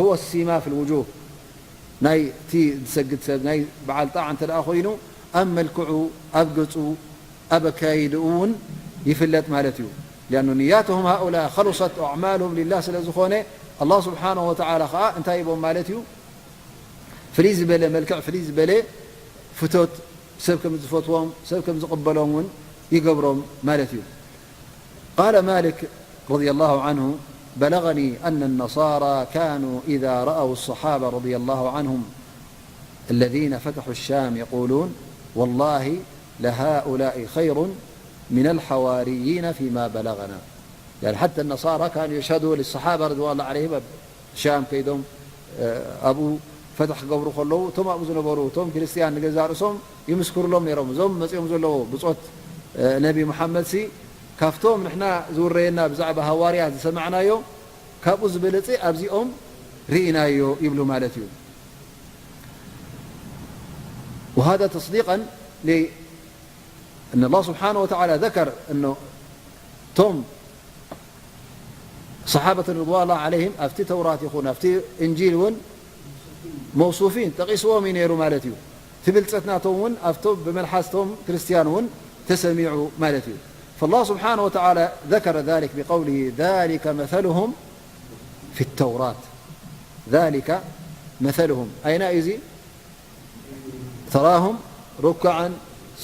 هو السيما في الوجوه። ናይ እቲ ዝሰግድ ሰብ፣ ናይ በዓል ጣዓ እንተ ደኣ ኮይኑ፣ ኣብ መልክዑ፣ ኣብ ገጹ፣ ኣብ ኣካይድኡ እውን ይፍለጥ ማለት እዩ። لأن نياتهم هؤلاء خلصت وأعمالهم لله ስለ ዝኾነ፣ ኣላህ ስብሓነሁ ወተዓላ ኸዓ እንታይ ይቦም ማለት እዩ? ፍልይ ዝበለ መልክዕ፣ ፍልይ ዝበለ ፍቶት፣ ሰብ ከም ዝፈትዎም፣ ሰብ ከም ዝቕበሎም እውን ይገብሮም ማለት እዩ። قال مالك رضي الله عنه: بلغني أن النصارى كانوا إذا رأوا الصحابة رضي الله عنهم الذين فتحوا الشام يقولون: والله لهؤلاء خير من الحواريين فيما بلغنا. يعني حتى النصارى كانوا يشهدوا للصحابة رضوان الله عليهم ሻም ከይዶም ኣብኡ ፈትሕ ክገብሩ ከለዉ፣ እቶም ኣብኡ ዝነበሩ እቶም ክርስትያን ንገዛእ ርእሶም ይምስክሩሎም ነይሮም። እዞም መጺኦም ዘለዉ ብጾት ነቢ መሓመድሲ፣ ካብቶም ንሕና ዝውረየና ብዛዕባ ሃዋርያት ዝሰማዕናዮ፣ ካብኡ ዝበለጸ ኣብዚኦም ርኢናዮ ይብሉ ማለት እዩ። وهذا تصديقا ل أن الله سبحانه وتعالى ذكر أنه እቶም ሰሓበት ርድዋን ላሂ ዓለይሂም ኣብቲ ተውራት ይኹን ኣብቲ እንጂል እውን መውሱፊን ጠቒስዎም እዩ ነይሩ ማለት እዩ። እቲ ብልጸት ናቶም እውን ኣብቶም ብመልሓስቶም ክርስትያን እውን ተሰሚዑ ማለት እዩ። فالله سبحانه وتعالى ذكر ذلك بقوله: ذلك مثلهم في التوراة. ذلك مثلهم. أين إذ تراهم ركعا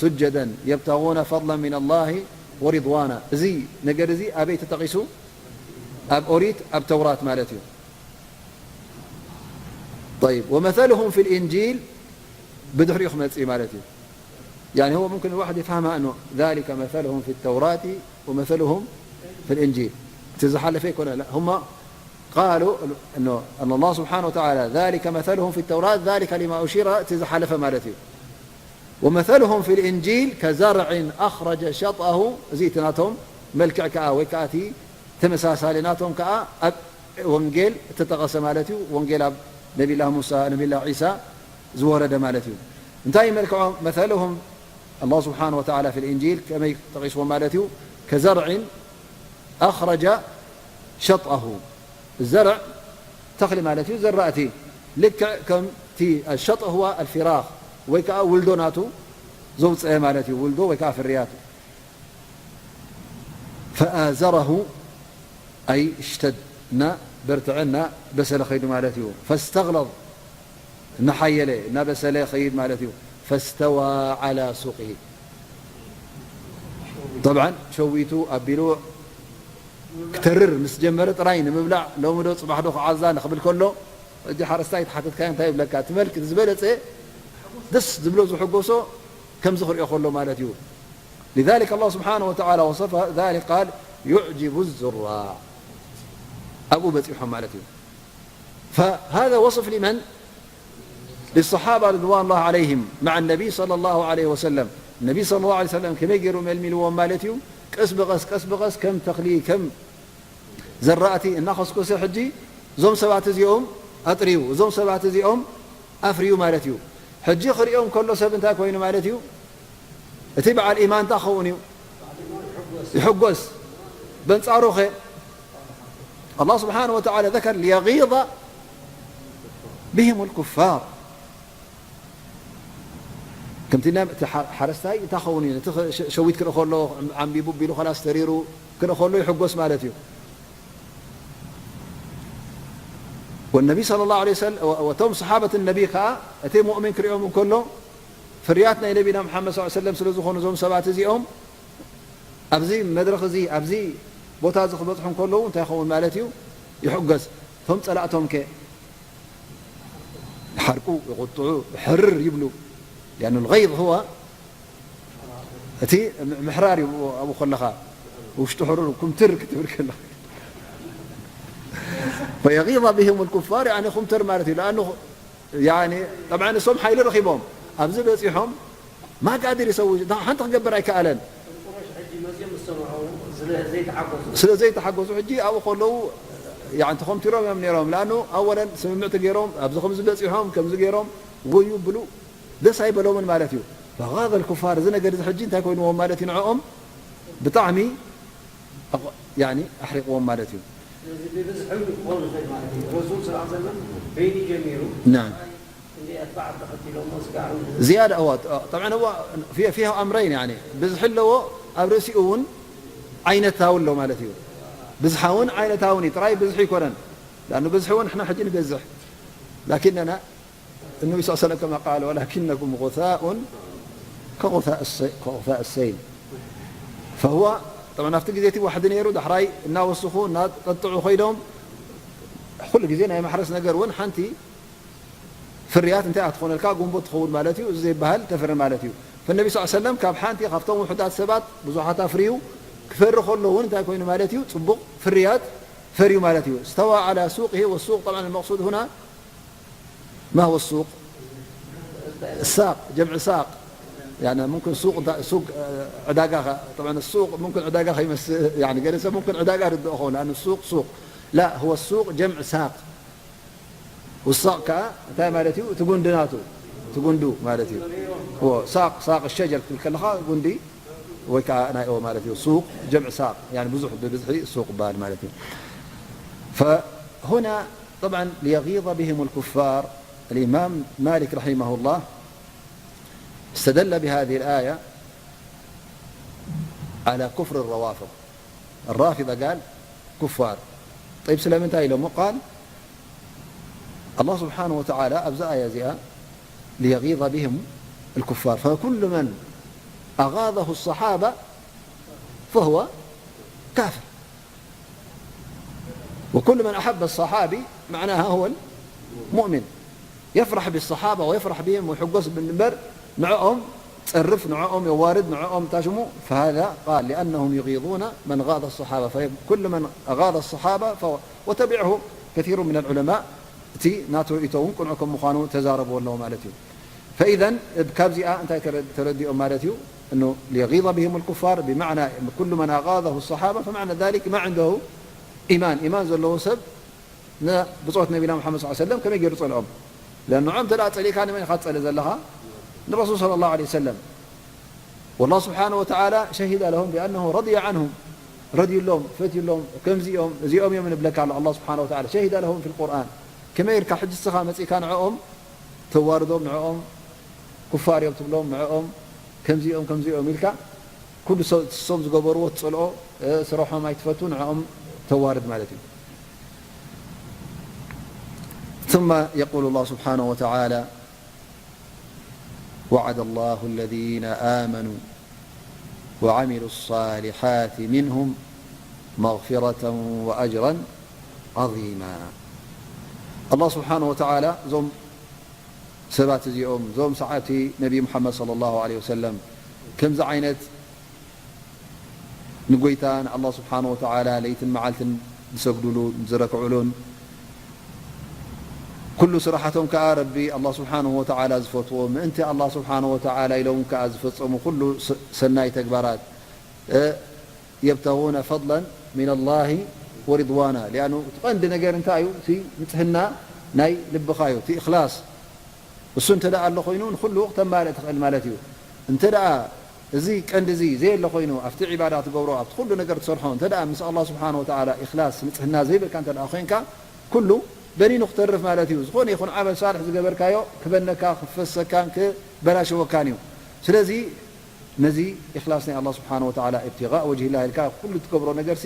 سجدا يبتغون فضلا من الله ورضوانا. እዚ ነገር እዚ ኣበይ ተጠቒሱ? ኣብ ኦሪት፣ ኣብ ተውራት ማለት እዩ። طيب، ومثلهم في الإنجيل ብድሕሪኡ ክመጽእ ማለት እዩ። يعني هو ممكن الواحد يفهمها أنه ذلك مثلهم في التوراة ومثلهم في الإنجيل. እቲ ዝሓለፈ ይኮነ። لا، هم قالوا أنه، أن الله سبحانه وتعالى ذلك مثلهم في التوراة، ذلك لما أشير، እቲ ዝሓለፈ ማለት እዩ። ومثلهم في الإنجيل كزرع أخرج شطأه، እዚ እቲ ናቶም መልክዕ ከኣ ወይ ከኣ እቲ ተመሳሳሊ ናቶም ከኣ ኣብ ወንጌል እተጠቐሰ ማለት እዩ። ወንጌል ኣብ ነቢላ ሙሳ፣ ነቢላ ዒሳ ዝወረደ ማለት እዩ። እንታይ መልክዖም? مثلهم، الله سبحانه وتعالى في الإنجيل ከመይ ጠቒስዎም ማለት እዩ? كزرع أخرج شطأه. ዘርዕ ተኽሊ ማለት እዩ፣ ዘራእቲ። ልክዕ ከምቲ الشطأ هو الفراخ ወይ ከዓ ውልዶ ናቱ ዘውፅአ ማለት እዩ፣ ውልዶ ወይ ከዓ ፍርያት። فآزره أي اشتد، እና በርትዐ፣ እና በሰለ ኸይዱ ማለት እዩ። فاستغلظ، እናሓየለ እናበሰለ ኸይድ ማለት እዩ። فاستوى على سوقه። طبعا ሸዊቱ ኣቢሉ ክተርር ምስ ጀመረ ጥራይ ንምብላዕ፣ ሎሚ ዶ ጽባሕ ዶ ክዓዛ ንኽብል ከሎ፣ ሕጂ ሓረስታይ ተሓተትካዮ እንታይ ይብለካ? እቲ መልክ ዝበለጸ ደስ ዝብሎ ዝሕጎሶ ከምዚ ክሪኦ ከሎ ማለት እዩ። لذلك الله سبحانه وتعالى وصف ذلك قال: يعجب الزراع. ኣብኡ በጺሖም ማለት እዩ። فهذا وصف لمن؟ للصحابة رضوان الله عليهم مع النبي صلى الله عليه وسلم. ነቢ صلى الله عليه وسلم ከመይ ገይሩ መልሚልዎም ማለት እዩ? ቀስ ብቐስ፣ ቀስ ብቐስ ከም ተኽሊ፣ ከም ዘራእቲ እናኸስኮሰ ሕጂ እዞም ሰባት እዚኦም ኣጥርዩ፣ እዞም ሰባት እዚኦም ኣፍርዩ ማለት እዩ። ሕጂ ክሪኦም ከሎ ሰብ እንታይ ኮይኑ ማለት እዩ? እቲ በዓል ኢማን እንታይ ክኸውን እዩ? ይሕጎስ። በንጻሩ ኸ? الله سبحانه وتعالى ذكر ليغيظ بهم الكفار. ከምቲ ናብ እቲ ሓ-፣ ሓረስታይ እንታይ ክኸውን እዩ? እቲ ኸ-፣ ሸ-፣ ሸዊት ክርኢ ከሎ ዓምቢቡ ቢሉ ኸላስ ተሪሩ ክርኢ ከሎ ይሕጎስ ማለት እዩ። والنبي صلى الله عليه وسلم، ወ-፣ ወቶም ሰሓበት ነቢ ከኣ እቲ ሙእሚን ክሪኦም እንከሎ ፍርያት ናይ ነቢና መሓመድ صلى الله عليه وسلم ስለ ዝኾኑ እዞም ሰባት እዚኦም ኣብዚ መድረኽ እዚ፣ ኣብዚ ቦታ እዚ ክበጽሑ እንከለዉ እንታይ ይኸውን ማለት እዩ? ይሕጎስ። እቶም ጸላእቶም ከ? ይሓርቁ፣ ይቑጥዑ፣ ሕርር ይብሉ። لأن الغيظ هو እቲ ም-፣ ምሕራር እዩ። ኣብኡ ከለኻ ውሽጡ ሕሩር ኩምትር ክትብል ከለኻ فيغيظ بهم الكفار، يعني ኩምትር ማለት እዩ። لأنه يعني طبعا እሶም ሓይሊ ረኺቦም ኣብዚ በጺሖም ማጋድር ይሰው ሓንቲ ክገብር ኣይከኣለን። ቁረሽ ሕጂ መጺኦም ምስ ሰምዑ ስለ ዘይተሓጎሱ። ስለ ዘይተሓጎሱ ሕጂ ኣብኡ ከለዉ፣ ያኒ ተኾምቲሮም እዮም ነይሮም። ለኣኑ ኣወለን ስምምዕቲ ገይሮም፣ ኣብዚ ከምዚ በጺሖም፣ ከምዚ ገይሮም፣ ወዩ ብሉ ደስ ኣይበሎምን ማለት እዩ። ፈጋዘ ልኩፋር፣ እዚ ነገር እዚ ሕጂ እንታይ ኮይንዎም ማለት እዩ? ንዕኦም ብጣዕሚ ኣቕ-፣ ያኒ ኣሕሪቕዎም ማለት እዩ። ስለዚ ብብዝሒ እውን ክኾን ይኽእል ማለት እዩ። ረሱል ሰለላሁ ዐለይሂ ወሰለም በይኑ ጀሚሩ፣ ናም። ክንደይ ኣትባዕ ተኸቲሎሞ ስጋዕ እውን ዝያዳ፣ እዋ፣ ጠብዓን እዋ፣ ፊ-፣ ፊሃ ኣምረይን፣ ያኒ፣ ብዝሒ ኣለዎ፣ ኣብ ርእሲኡ እውን ዓይነታዊ ኣሎ ማለት እዩ። ብዝሓውን ዓይነታውን እዩ፣ ጥራይ ብዝሒ ኣይኮነን። ላኣኑ ብዝሒ እውን ንሕና ሕጂ ንበዝሕ። ላኪንና፣ እነቢ ስ ሰለም ከማ ቃል፣ ወላኪነኩም ጉሳኡን ከጉሳእ ሰ-፣ ከጉሳእ ሰይል። ፈሁዋ፣ ጠብዓን ኣብቲ ግዜ እቲ ዋሕዲ ነይሩ፣ ዳሕራይ እናወስኹ፣ እናጠጥዑ ኮይዶም፣ ኩሉ ግዜ ናይ ማሕረስ ነገር እውን ሓንቲ ፍርያት እንታይ እያ ትኾነልካ? ጉንቦ ትኸውን ማለት እዩ። እዚ ዘይበሃል ተፍሪ ማለት እዩ። ፈነቢ ስ ሰለም ካብ ሓንቲ ካብቶም ውሑዳት ሰባት ብዙሓት ኣፍርዩ ክፈሪ ከሎ እውን እንታይ ኮይኑ ማለት እዩ? ጽቡቕ ፍርያት ፈርዩ ማለት እዩ። እስተዋ ዓላ ሱቅሂ ወሱቅ፣ ጠብዓን መቅሱድ ሁና ማ ሁወ ሱቅ? ሳቅ፣ ጀምዒ ሳቅ። ያኒ ሙምክን ሱቅ እንታ-፣ ሱቅ፣ እ፣ ዕዳጋ ኸ-፣ ጠብዓን ሱቅ ሙምክን ዕዳጋ ከይመስል፣ ያኒ ገለ ሰብ ሙምክን ዕዳጋ ርድኦ ኸውን፣ ኣነ ሱቅ፣ ሱቅ። ላ፣ ሁወ ሱቅ ጀምዒ ሳቅ። ውሳቕ ከኣ እንታይ ማለት እዩ? እቲ ጉንዲ ናቱ፣ እቲ ጉንዱ ማለት እዩ። እዎ፣ ሳቕ፣ ሳቕ ሸጀር ክትብል ከለኻ ጉንዲ ወይ ከኣ ናይ ኦ ማለት እዩ። ሱቕ ጀምዕ ሳቕ፣ ያኒ ብዙሕ ብብዝሒ ሱቕ ይበሃል ማለት እዩ። فهنا طبعا ليغيظ بهم الكفار، الإمام مالك رحمه الله استدل بهذه الآية على كفر الروافض. الرافضة قال كفار. طيب، ስለምንታይ ኢሎሞ? قال الله سبحانه وتعالى ኣብዚ ኣያ እዚኣ ليغيظ بهم الكفار، فكل من أغاظه الصحابة فهو كافر، وكل من أحب الصحابي معناها هو المؤمن، يفرح بالصحابة ويفرح بهم ويحقص بالنبر، ንዕኦም ጸርፍ፣ ንዕኦም የዋርድ፣ ንዕኦም ታሽሙ። فهذا قال لأنهم يغيظون من غاض الصحابة، فكل من أغاض الصحابة فهو، وتبعه كثير من العلماء، እቲ ናቱ ርእይቶ እውን ቅኑዕ ከም ምዃኑ ተዛረቡ ኣለዉ ማለት እዩ። فإذا ካብዚኣ እንታይ ተረ-፣ ተረዲኦም ማለት እዩ؟ إنه ليغيظ بهم الكفار، بمعنى كل من أغاظه الصحابة، فمعنى ذلك ما عنده إيمان، ኢማን ዘለዎ ሰብ ንብጾት ነቢና ሙሓመድ صلى الله عليه وسلم ከመይ ገይሩ ጸልኦም? لأن ንዕኦም እንተ ደኣ ጸሊእካ ንመን ኢኻ ትጸልእ ዘለኻ? ንረሱል صلى الله عليه وسلم። والله سبحانه وتعالى شهد لهم بأنه رضي عنهم، ረድዩሎም፣ ፈትዩሎም፣ ከምዚኦም እዚኦም እዮም ንብለካ ኣሎ። الله سبحانه وتعالى شهد لهم في القرآن። ከመይ ኢልካ ሕጂ እስኻ መጺእካ ንዕኦም ተዋርዶም፣ ንዕኦም ኩፋር እዮም ትብሎም፣ ንዕኦም ከምዚኦም ከምዚኦም ኢልካ ኩሉ ሰ-፣ እሶም ዝገበርዎ ትጸልኦ፣ እ፣ ስርሖም ኣይትፈቱ፣ ንዕኦም ተዋርድ ማለት እዩ። ثم يقول الله سبحانه وتعالى: وعد الله الذين آمنوا وعملوا الصالحات منهم مغفرة وأجرا عظيما. الله سبحانه وتعالى እዞም ሰባት እዚኦም፣ እዞም ሰዓብቲ ነቢ ሙሓመድ صلى الله عليه وسلم፣ ከምዚ ዓይነት ንጎይታ ንኣላህ ስብሓነ ወተዓላ ለይትን መዓልትን ዝሰግዱሉ፣ ዝረክዑሉን፣ ኩሉ ስራሓቶም ከኣ ረቢ ኣላህ ስብሓነ ወተዓላ ዝፈትዎ፣ ምእንቲ ኣላህ ስብሓነ ወተዓላ ኢሎም ከኣ ዝፈጸሙ ኩሉ ሰ-፣ ሰናይ ተግባራት፣ እ፣ የብተጉነ ፈድለን ሚነላሂ ወሪድዋና። ሊኣኑ እቲ ቀንዲ ነገር እንታይ እዩ? እቲ ንጽህና ናይ ልብኻ እዩ፣ እቲ እኽላስ። እሱ እንተ ደኣ ኣሎ ኮይኑ፣ ንኹሉ ክተማልእ ትኽእል ማለት እዩ። እንተ ደኣ እዚ ቀንዲ እዚ ዘየሎ ኮይኑ፣ ኣብቲ ዒባዳ ትገብሮ፣ ኣብቲ ኩሉ ነገር ትሰርሖ፣ እንተ ደኣ ምስ ኣላህ ስብሓነ ወተዓላ ኢኽላስ፣ ንጽህና ዘይብልካ እንተ ደኣ ኮይንካ፣ ኩሉ በኒኑ ክተርፍ ማለት እዩ። ዝኾነ ይኹን ዓመል ሳልሕ ዝገበርካዮ ክበነካ፣ ክፈሰካን ክበላሸወካን እዩ። ስለዚ ነዚ ኢኽላስ ናይ ኣላህ ስብሓነ ወተዓላ፣ ኢብቲጋእ ወጅሂላህ ኢልካ ኩሉ ትገብሮ ነገርሲ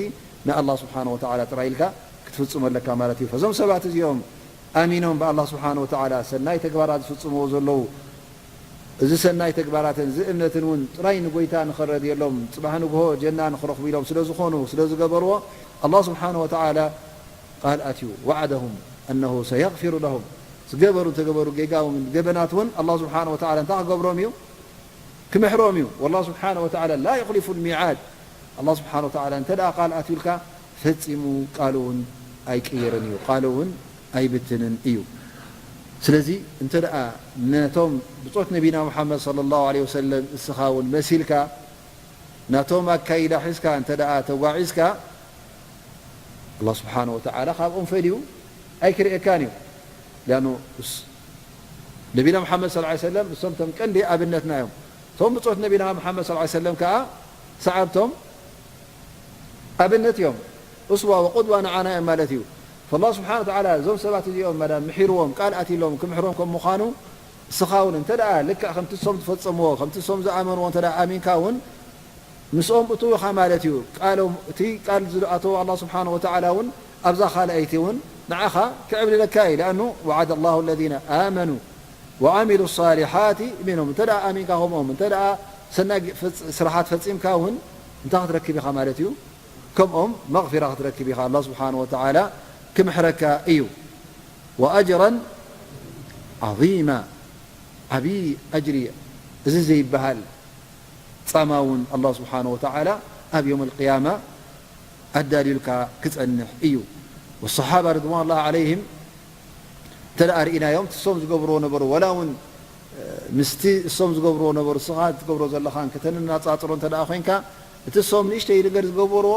ንኣላህ ስብሓነ ወተዓላ ጥራይ ኢልካ ክትፍጽሞ ኣለካ ማለት እዩ። ፈዞም ሰባት እዚኦም ኣሚኖም ብኣላህ ስብሓነ ወተዓላ ሰናይ ተግባራት ዝፍጽምዎ ዘለዉ፣ እዚ ሰናይ ተግባራትን እዚ እምነትን እውን ጥራይ ንጎይታ ንኸረድየሎም፣ ጽባሕ ንግሆ ጀና ንኽረኽቡ ኢሎም ስለ ዝኾኑ፣ ስለ ዝገበርዎ፣ ኣላህ ስብሓነ ወተዓላ ቃል ኣትዩ፣ وعدهم أنه سيغفر لهم። ዝገበሩ፣ ተገበሩ ጌጋ እውን፣ ገበናት እውን ኣላህ ስብሓነ ወተዓላ እንታይ ክገብሮም እዩ? ክምሕሮም እዩ። والله سبحانه وتعالى لا يخلف الميعاد። ኣላህ ስብሓነ ወተዓላ እንተ ደኣ ቃል ኣትዩልካ፣ ፈጺሙ ቃሉ እውን ኣይቅይርን እዩ፣ ቃሉ እውን ኣይብትንን እዩ። ስለዚ እንተ ደኣ ነቶም ብጾት ነቢና ሙሓመድ صلى الله عليه وسلم እስኻ እውን መሲልካ፣ ናቶም ኣካይዳ ሒዝካ እንተ ደኣ ተጓዒዝካ፣ ኣላህ ስብሓነ ወተዓላ ካብኦም ፈልዩ ኣይክርእየካን እዩ። ሊኣኑ እስ-፣ ነቢና ሙሓመድ صلى الله عليه وسلم እሶም ቶም ቀንዲ ኣብነትና እዮም። እቶም ብጾት ነቢና ሙሓመድ صلى الله عليه وسلم ከኣ ሰዓብቶም ኣብነት እዮም። እስዋ ወቁድዋ ንዓና እዮም ማለት እዩ። ፈላህ ስብሓነ ወተዓላ እዞም ሰባት እዚኦም ማዳም ምሒርዎም፣ ቃል ኣትሎም ክምሕሮም ከም ምዃኑ፣ እስኻ እውን እንተ ደኣ ልክዕ ከምቲ እሶም ዝፈጸምዎ፣ ከምቲ እሶም ዝኣመንዎ እንተ ደኣ ኣሚንካ እውን፣ ምስኦም እትው ኢኻ ማለት እዩ። ቃሎም፣ እቲ ቃል ዝኣተዎ ኣላህ ስብሓነ ወተዓላ እውን ኣብዛ ካልኣይቲ እውን ንዓኻ ክዕብልለካ እዩ። لأنه وعد الله الذين آمنوا وعملوا الصالحات منهم። እንተ ደኣ ኣሚንካ ከምኦም፣ እንተ ደኣ ሰናይ ፈጽ-፣ ስራሓት ፈጺምካ እውን እንታይ ክትረክብ ኢኻ ማለት እዩ? ከምኦም መቕፊራ ክትረክብ ኢኻ። ኣላህ ስብሓነ ወተዓላ ክምሕረካ እዩ። وأجرا عظيما። ዓብዪ ኣጅሪ፣ እዚ ዘይበሃል ጻማ እውን ኣላህ ስብሓነ ወተዓላ ኣብ የውም ኣልቅያማ ኣዳልዩልካ ክጸንሕ እዩ። ወሰሓባ ርድዋኑላሂ ዓለይሂም እንተ ደኣ ርኢናዮም፣ እቲ እሶም ዝገብርዎ ነበሩ፣ ወላ እውን፣ እ፣ ምስቲ እሶም ዝገብርዎ ነበሩ፣ እስኻ ትገብሮ ዘለኻን ከተነጻጽሮ እንተ ደኣ ኮይንካ፣ እቲ እሶም ንእሽተይ ነገር ዝገበርዎ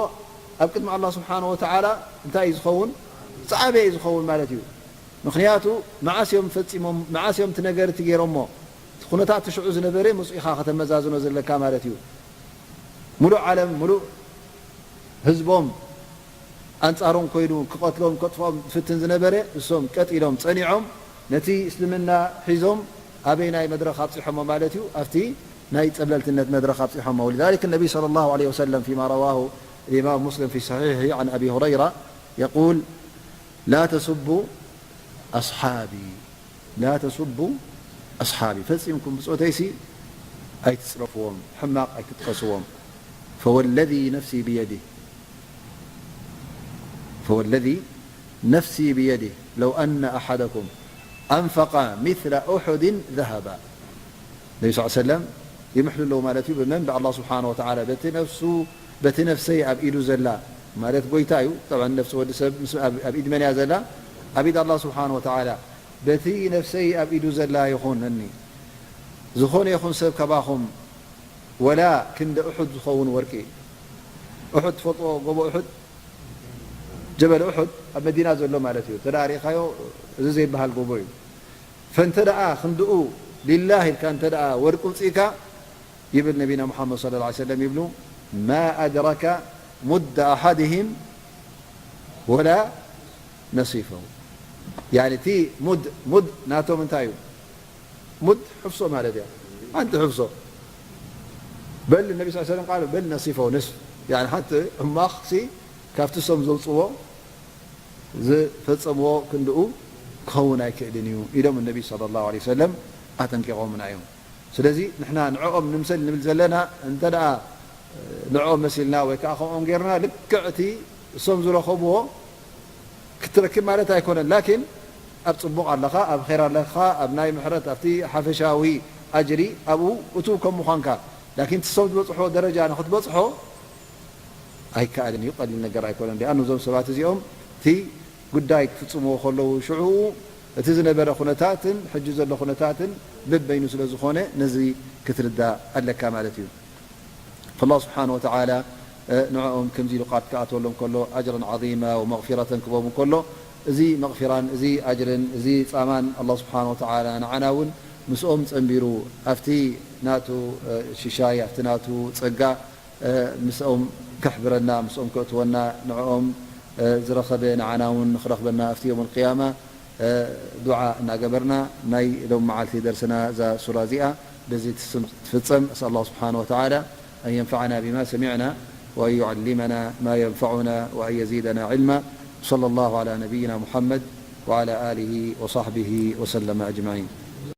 ኣብ ቅድሚ ኣላህ ስብሓነ ወተዓላ እንታይ እዩ ዝኸውን? ዝዓበየ እዩ ዝኸውን ማለት እዩ። ምኽንያቱ መዓስ እዮም ፈጺሞም፣ መዓስ እዮም እቲ ነገር እቲ ገይሮሞ? እቲ ኩነታት እቲ ሽዑ ዝነበረ ምስኡ ኢኻ ከተመዛዝኖ ዘለካ ማለት እዩ። ሙሉእ ዓለም፣ ሙሉእ ህዝቦም ኣንጻሮም ኮይኑ ክቐትሎም፣ ከጥፍኦም ዝፍትን ዝነበረ፣ እሶም ቀጥ ኢሎም ጸኒዖም፣ ነቲ እስልምና ሒዞም ኣበይናይ መድረኽ ኣብጺሖሞ ማለት እዩ? ኣብቲ ናይ ጸብለልትነት መድረኽ ኣብጺሖሞ። ولذلك النبي صلى الله عليه وسلم فيما رواه الإمام مسلم في صحيحه عن أبي هريرة يقول: لا تسبوا أصحابي، لا تسبوا أصحابي، ፈጺምኩም ብጾተይሲ ኣይትጽረፍዎም፣ ሕማቕ ኣይትጥቀስዎም። فوالذي نفسي بيده فوالذي نفسي بيده لو أن أحدكم أنفق مثل أحد ذهبا. ነቢ ስ ሰለም ይምሕሉ ኣለዉ ማለት እዩ። ብመን? ብኣላ ስብሓን ወተዓላ። በቲ ነፍሱ፣ በቲ ነፍሰይ ኣብ ኢዱ ዘላ ማለት ጎይታ እዩ። ጠብዓ ነፍሲ ወዲ ሰብ ምስ ኣብ፣ ኣብ ኢድ መን እያ ዘላ? ኣብ ኢድ ኣላ ስብሓን ወተዓላ። በቲ ነፍሰይ ኣብ ኢዱ ዘላ ይኹንኒ፣ ዝኾነ ይኹን ሰብ ካባኹም ወላ ክንዲ እሑድ ዝኸውን ወርቂ፣ እሑድ ትፈልጥዎ፣ ጎቦ እሑድ፣ ጀበል እሑድ ኣብ መዲና ዘሎ ማለት እዩ። እንተ ደኣ ርኢኻዮ፣ እዚ ዘይበሃል ጎቦ እዩ። ፈእንተ ደኣ ክንድኡ ሊላህ ኢልካ እንተ ደኣ ወርቂ ውፅኢካ፣ ይብል ነቢና ሙሓመድ ሰለላሁ ዐለይሂ ወሰለም ይብሉ፣ ማ ኣድረከ ሙደ ኣሓድህም ወላ ነሲፈሁ። ያኒ እቲ ሙድ፣ ሙድ ናቶም እንታይ እዩ? ሙድ ሕፍሶ ማለት እያ። ሓንቲ ሕፍሶ። በል ነቢ ስ ሰለም ቃል በል ነሲፈው ንስፍ። ያኒ ሓንቲ ዕማኽሲ ካብቲ ሶም ዘውፅዎ ዝፈፀምዎ ክንድኡ ክኸውን ኣይክእልን እዩ ኢሎም ነቢ ሰለላሁ ዐለይሂ ወሰለም ኣጠንቂቖምና እዮም። ስለዚ ንሕና ንዕኦም ንምሰል ንብል ዘለና፣ እንተ ደኣ ንዕኦም መሲልና ወይ ከዓ ከምኦም ጌርና ልክዕ እቲ እሶም ዝረኸብዎ ክትረክብ ማለት ኣይኮነን። ላኪን ኣብ ጽቡቕ ኣለኻ፣ ኣብ ኼር ኣለኻ፣ ኣብ ናይ ምሕረት፣ ኣብቲ ሓፈሻዊ ኣጅሪ ኣብኡ እትው ከም ምዃንካ። ላኪን እቲ እሶም ዝበጽሖ ደረጃ ንኽትበጽሖ ኣይከኣልን እዩ፣ ቀሊል ነገር ኣይኮነን። ሊኣኑ እዞም ሰባት እዚኦም እቲ ጉዳይ ክፍጽምዎ ከለዉ ሽዑ እቲ ዝነበረ ኩነታትን ሕጂ ዘሎ ኩነታትን በበይኑ ስለ ዝኾነ ነዚ ክትርዳእ ኣለካ ማለት እዩ። ፈላህ ስብሓን ወተዓላ ንዕኦም ከምዚ ኢሉ ቃል ክኣትወሎም ከሎ ኣጅረን ዓዚማ ወመቕፊረተን ክቦም ከሎ እዚ መቕፊራን እዚ ኣጅርን እዚ ጻማን ኣላህ ስብሓን ወተዓላ ንዓና እውን ምስኦም ጸንቢሩ ኣብቲ ናቱ ሽሻይ ኣብቲ ናቱ ጸጋ ምስኦም ከሕብረና፣ ምስኦም ከእትወና፣ ንዕኦም ዝረኸበ ንዓና እውን ንኽረኽበና ኣብቲ የውም ኣልቅያማ ዱዓ እናገበርና ናይ ሎም መዓልቲ ደርስና እዛ ሱራ እዚኣ በዚ ትስም-፣ ትፍጸም። أسأل الله سبحانه وتعالى أن ينفعنا بما سمعنا وأن يعلمنا ما ينفعنا وأن يزيدنا علما. وصلى الله على نبينا محمد وعلى آله وصحبه وسلم أجمعين.